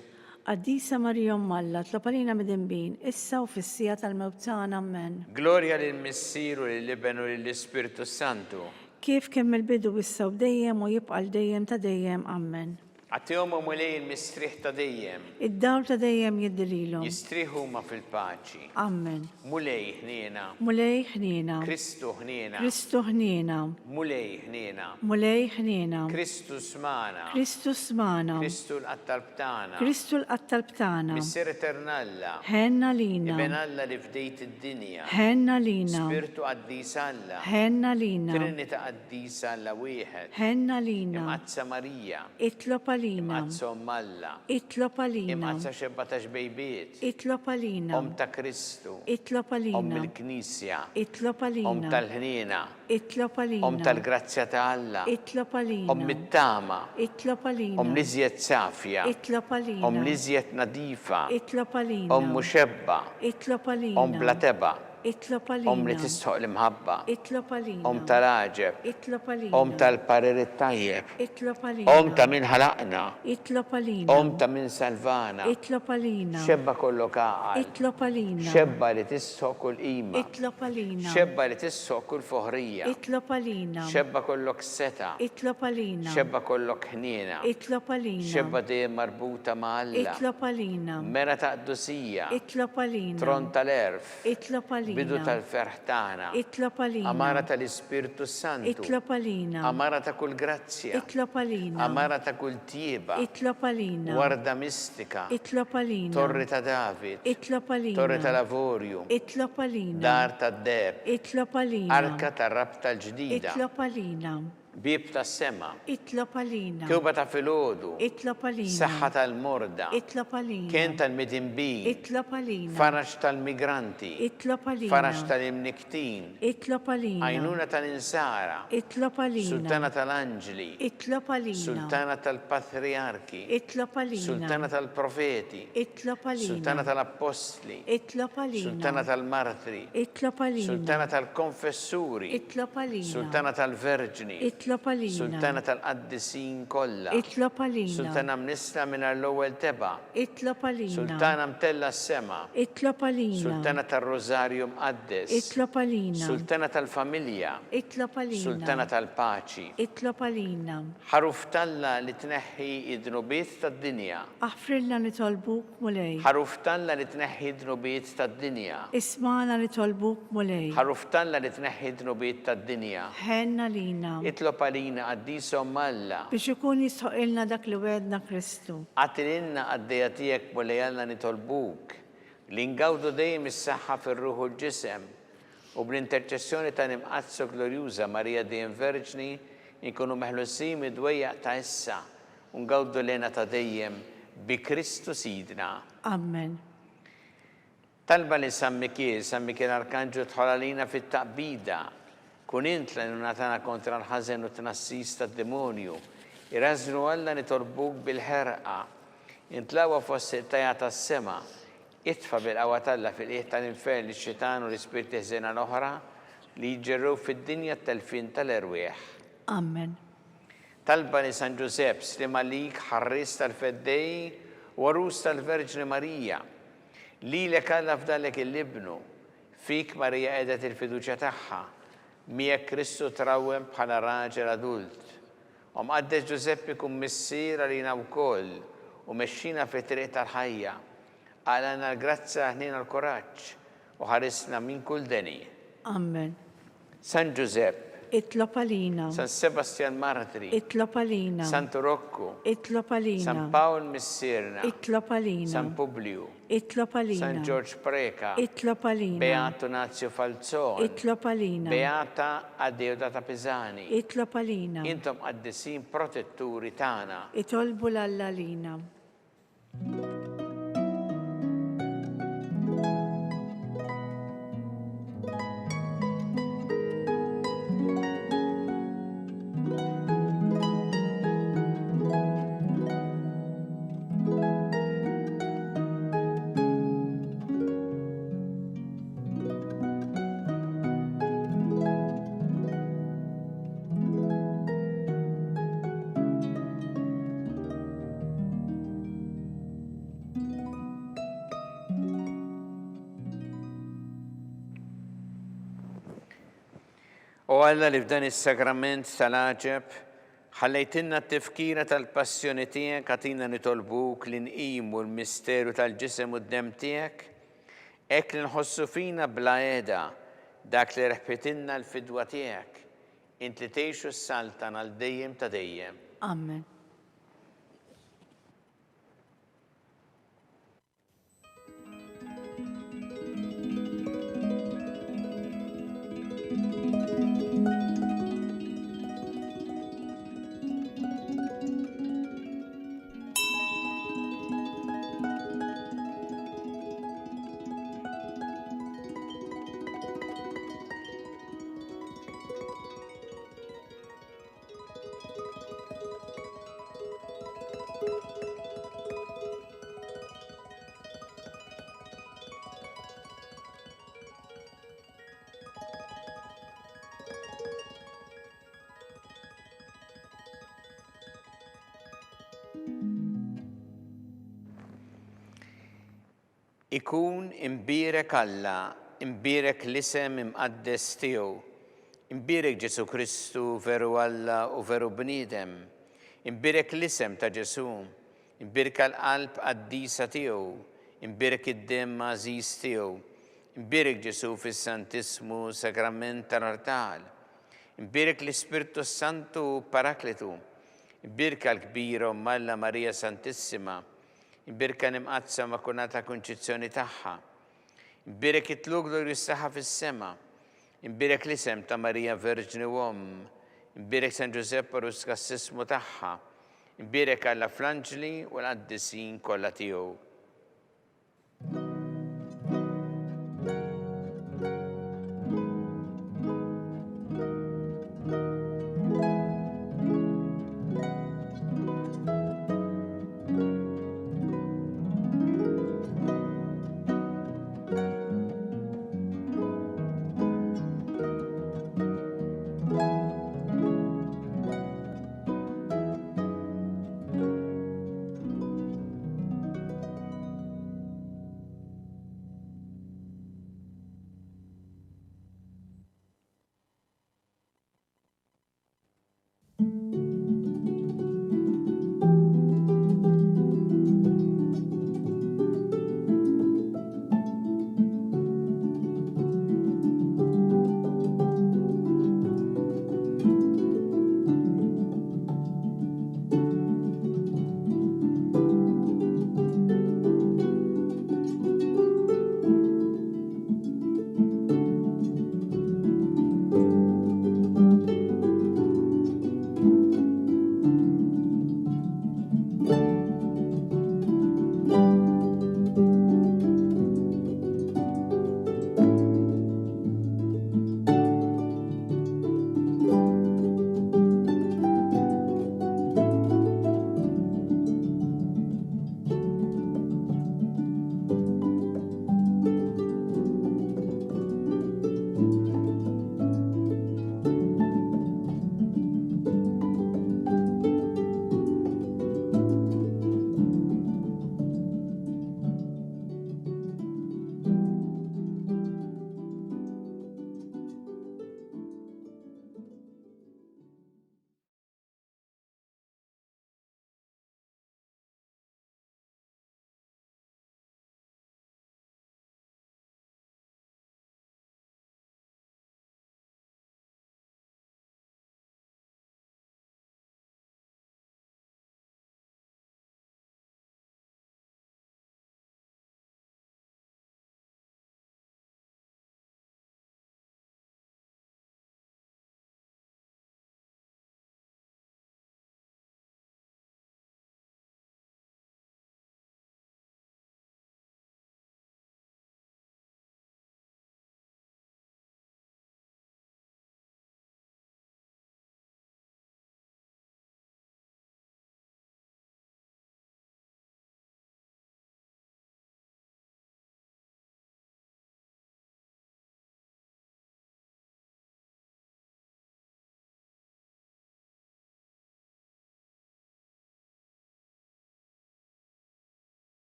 Qaddisa Marija Omm Alla, tlob għalina midinbin, issa u fis-siegħa tal-mewt tagħna. Ammen. Glorja lill-Missier u lill-Iben u lill-Ispirtu s-Santu. Kif kien mill-bidu issa u dejjem u jibqa' għal dejjem ta' dejjem. Ammen. Agħtihom, o Mulej, il-mistrieħ ta' dejjem. Id-dawl ta' dejjem jiddi lilhom. Jistrieħu huma fil-paċi. Ammen. Mulej, ħniena. Mulej, ħniena. Kristu, ħniena. Kristu, ħniena. Mulej, ħniena. Mulej, ħniena. Kristu, smagħna. Kristu, smagħna. Kristu, lqa' t-talb tagħna. Kristu, lqa' t-talb tagħna. Missier etern Alla. Ħenn għalina. Iben Alla li fdejt id-dinja. Ħenn għalina. Spirtu qaddis Alla. Ħenn għalina. Trinità qaddisa Alla wieħed. Ħenn għalina. Imqaddsa Marija. Itlob għalina. Imqaddsa Omm Alla. Itlob għalina. Imqaddsa xebba ta' xbejbiet. Itlob għalina. Omm ta' Kristu. Itlob għalina. Omm il-Knisja. Itlob għalina. Omm tal-ħniena. Itlob għalina. Omm tal-grazzja ta' Alla. Itlob għalina. Omm it-tama. Itlob għalina. Omm l-iżjed safja. Itlob għalina. Omm l-iżjed nadifa. Itlob għalina. Omm muxebba. Itlob għalina. Omm bla tebgħa. Itlob għalina. Omm li tistħoq l-imħabba. Itlob għalina. Omm tal-għaġeb. Itlob għalina. Omm tal-parir it-tajjeb. Itlob għalina. Omm ta' min ħalaqna. Itlob għalina. Omm ta' min salvana. Itlob għalina. Xebba kollok għaqal. Itlob għalina. Xebba li tistħoq kull qima. Itlob għalina. Xebba li tistħoq kull foħrija. Itlob għalina. Xebba kollok setgħa. Itlob għalina. Xebba kollok ħniena. Itlob għalina. Xebba dejjem marbuta ma' Alla. Itlob għalina. Mera ta' qdusija. Itlob għalina. Tron tal-għerf. Itlob għalina. Bidu tal-ferħ tagħna. Itlob għalina. Għamara tal-Ispirtu s-Santu. Itlob għalina. Għamara ta' kull grazzja. Itlob għalina. Għamara ta' kull tjieba. Itlob għalina. Warda mistika. Itlob għalina. Torri ta' David. Itlob għalina. Torri tal-avorju. Itlob għalina. Dar tad-deheb. Itlob għalina. Arka tar-rabta l-ġdida. Itlob għalina. Bieb tas-sema. Itlob għalina. Kewba ta' filgħodu. Itlob għalina. Saħħa tal-morda. Itlob għalina. Kenn tal-midinbin. Itlob għalina. Faraġ tal-migranti. Itlob għalina. Faraġ tal-imnikktin. Itlob għalina. Għajnuna tal-insara. Itlob għalina. Sultana tal-anġli. Itlob għalina. Sultana tal-patrijarki. Itlob għalina. Sultana tal-profeti. Itlob għalina. Sultana tal-appostli. Itlob għalina. Sultana tal-martri. Itlob għalina. Sultana tal-konfessuri. Itlob għalina. Sultana tal-verġni. Itlob għalina. Sultana tal-qaddisin kollha. Itlob għalina. Sultana mnissla mingħajr l-ewwel tebgħa. Itlob għalina. Sultana mtellgħa s-sema. Itlob għalina. Sultana tar-Rużarju Mqaddes. Itlob għalina. Sultana tal-familja. Itlob għalina. Sultana tal-paċi. Itlob għalina. Ħaruf t'Alla li tneħħi d-dnubiet tad-dinja. Aħfrilna nitolbuk, Mulej. Ħaruf t'Alla li tneħħi d-dnubiet tad-dinja. Ismagħna nitolbuk, Mulej. Ħaruf t'Alla li tneħħi d-dnubiet tad-dinja. Ħenn għalina. Itlob għalina, Qaddisa Omm Alla. Biex ikun jistħoqqilna dak li wegħedna Kristu. Agħti lilna, qaddejja tiegħek, Mulej Alla nitolbuk, li ngawdu dejjem is-saħħa fir-ruħ u l-ġisem, u bl-interċessjoni tal-Imqaddsa u Glorjuża Marija dejjem Verġni, inkunu meħlusin mid-dwejjaq ta' issa U ngawdu l-hena ta' dejjem bi Kristu Sidna. Ammen. Talba lil San Mikiel, San Mikiel Arkanġlu dħol għalina fit-taqbida. Kun int l-għajnuna tagħna kontra l-ħażen u t-tnassis tad-demonju. Irażżnu Alla nitolbuk bil-ħerqa. Intlagħwa fost il-qtajgħa tas-sema. Itfa' bil-qawwa t'Alla fil-qiegħ tal-infern lix-xitan u l-ispirti ħżiena l-oħra li jiġġerrew fid-dinja t-telfien tal-erwieħ. Amen. Talba lil San Ġużepp, sliem għalik, ħarries tal-Feddej u għarus tal-Verġni Marija. Lilek Alla fdalek 'il Ibnu. Fik Marija qegħdet il-fiduċja tagħha. Miegħek Kristu trawwem bħala raġel adult. O Mqaddes Ġużeppi kun missier għalina wkoll u mexxina fit-triq tal-ħajja. Aqlgħalna l-grazzja, l-ħniena u l-kuraġġ, u ħarisna minn kull deni. Amen. San Ġużepp. Itlob għalina. San Sebastjan Martri. Itlob għalina. Santu Rokku. Itlob għalina. San Pawl Missierna. Itlob għalina. San Publiju. Itlob għalina. San Ġorġ Preca. Itlob għalina. Beatu Nazio Falzon. Itlob għalina. Beata Adeodata Pisani. Itlob għalina. Intom qaddisin protetturi tagħna. Itolbu 'l Alla għalina. O Alla li f'dan is-sagrament tal-għaġeb ħallejtilna t-tifkira tal-passjoni tiegħek agħtina nitolbuk li nqimu l-misteru tal-ġisem u d-demm tiegħek hekk li nħossu fina bla heda dak li rebħitilna l-fidwa tiegħek Int li tgħix u ssaltan għal dejjem ta' dejjem. Amen. Ikun imbierek Alla, imbierek l-isem imqaddes tiegħu. Imbierek Ġesù Kristu, veru Alla u veru bniedem. Imbierek l-isem ta' Ġesù. Imbierka l-qalb qaddisa tiegħu. Imbierek id-demm għażiż tiegħu. Imbierek Ġesù fis-Santissmu Sagrament tal-Artal. Imbierek l-Ispirtu s-Santu u Paraklitu. Imbierka l-kbira Omm Alla Marija Santissima. Imbierka l-Imqaddsa Immakulata Kunċizzjoni tagħha. Imbierek it-tlugħ glorjuż tagħha fis-sema. Imbierek l-isem ta' Marija Verġni u Omm. Imbierek San Ġużepp għarus kassismu tagħha. Imbierek Alla fl-anġli u l-qaddisin kollha tiegħu.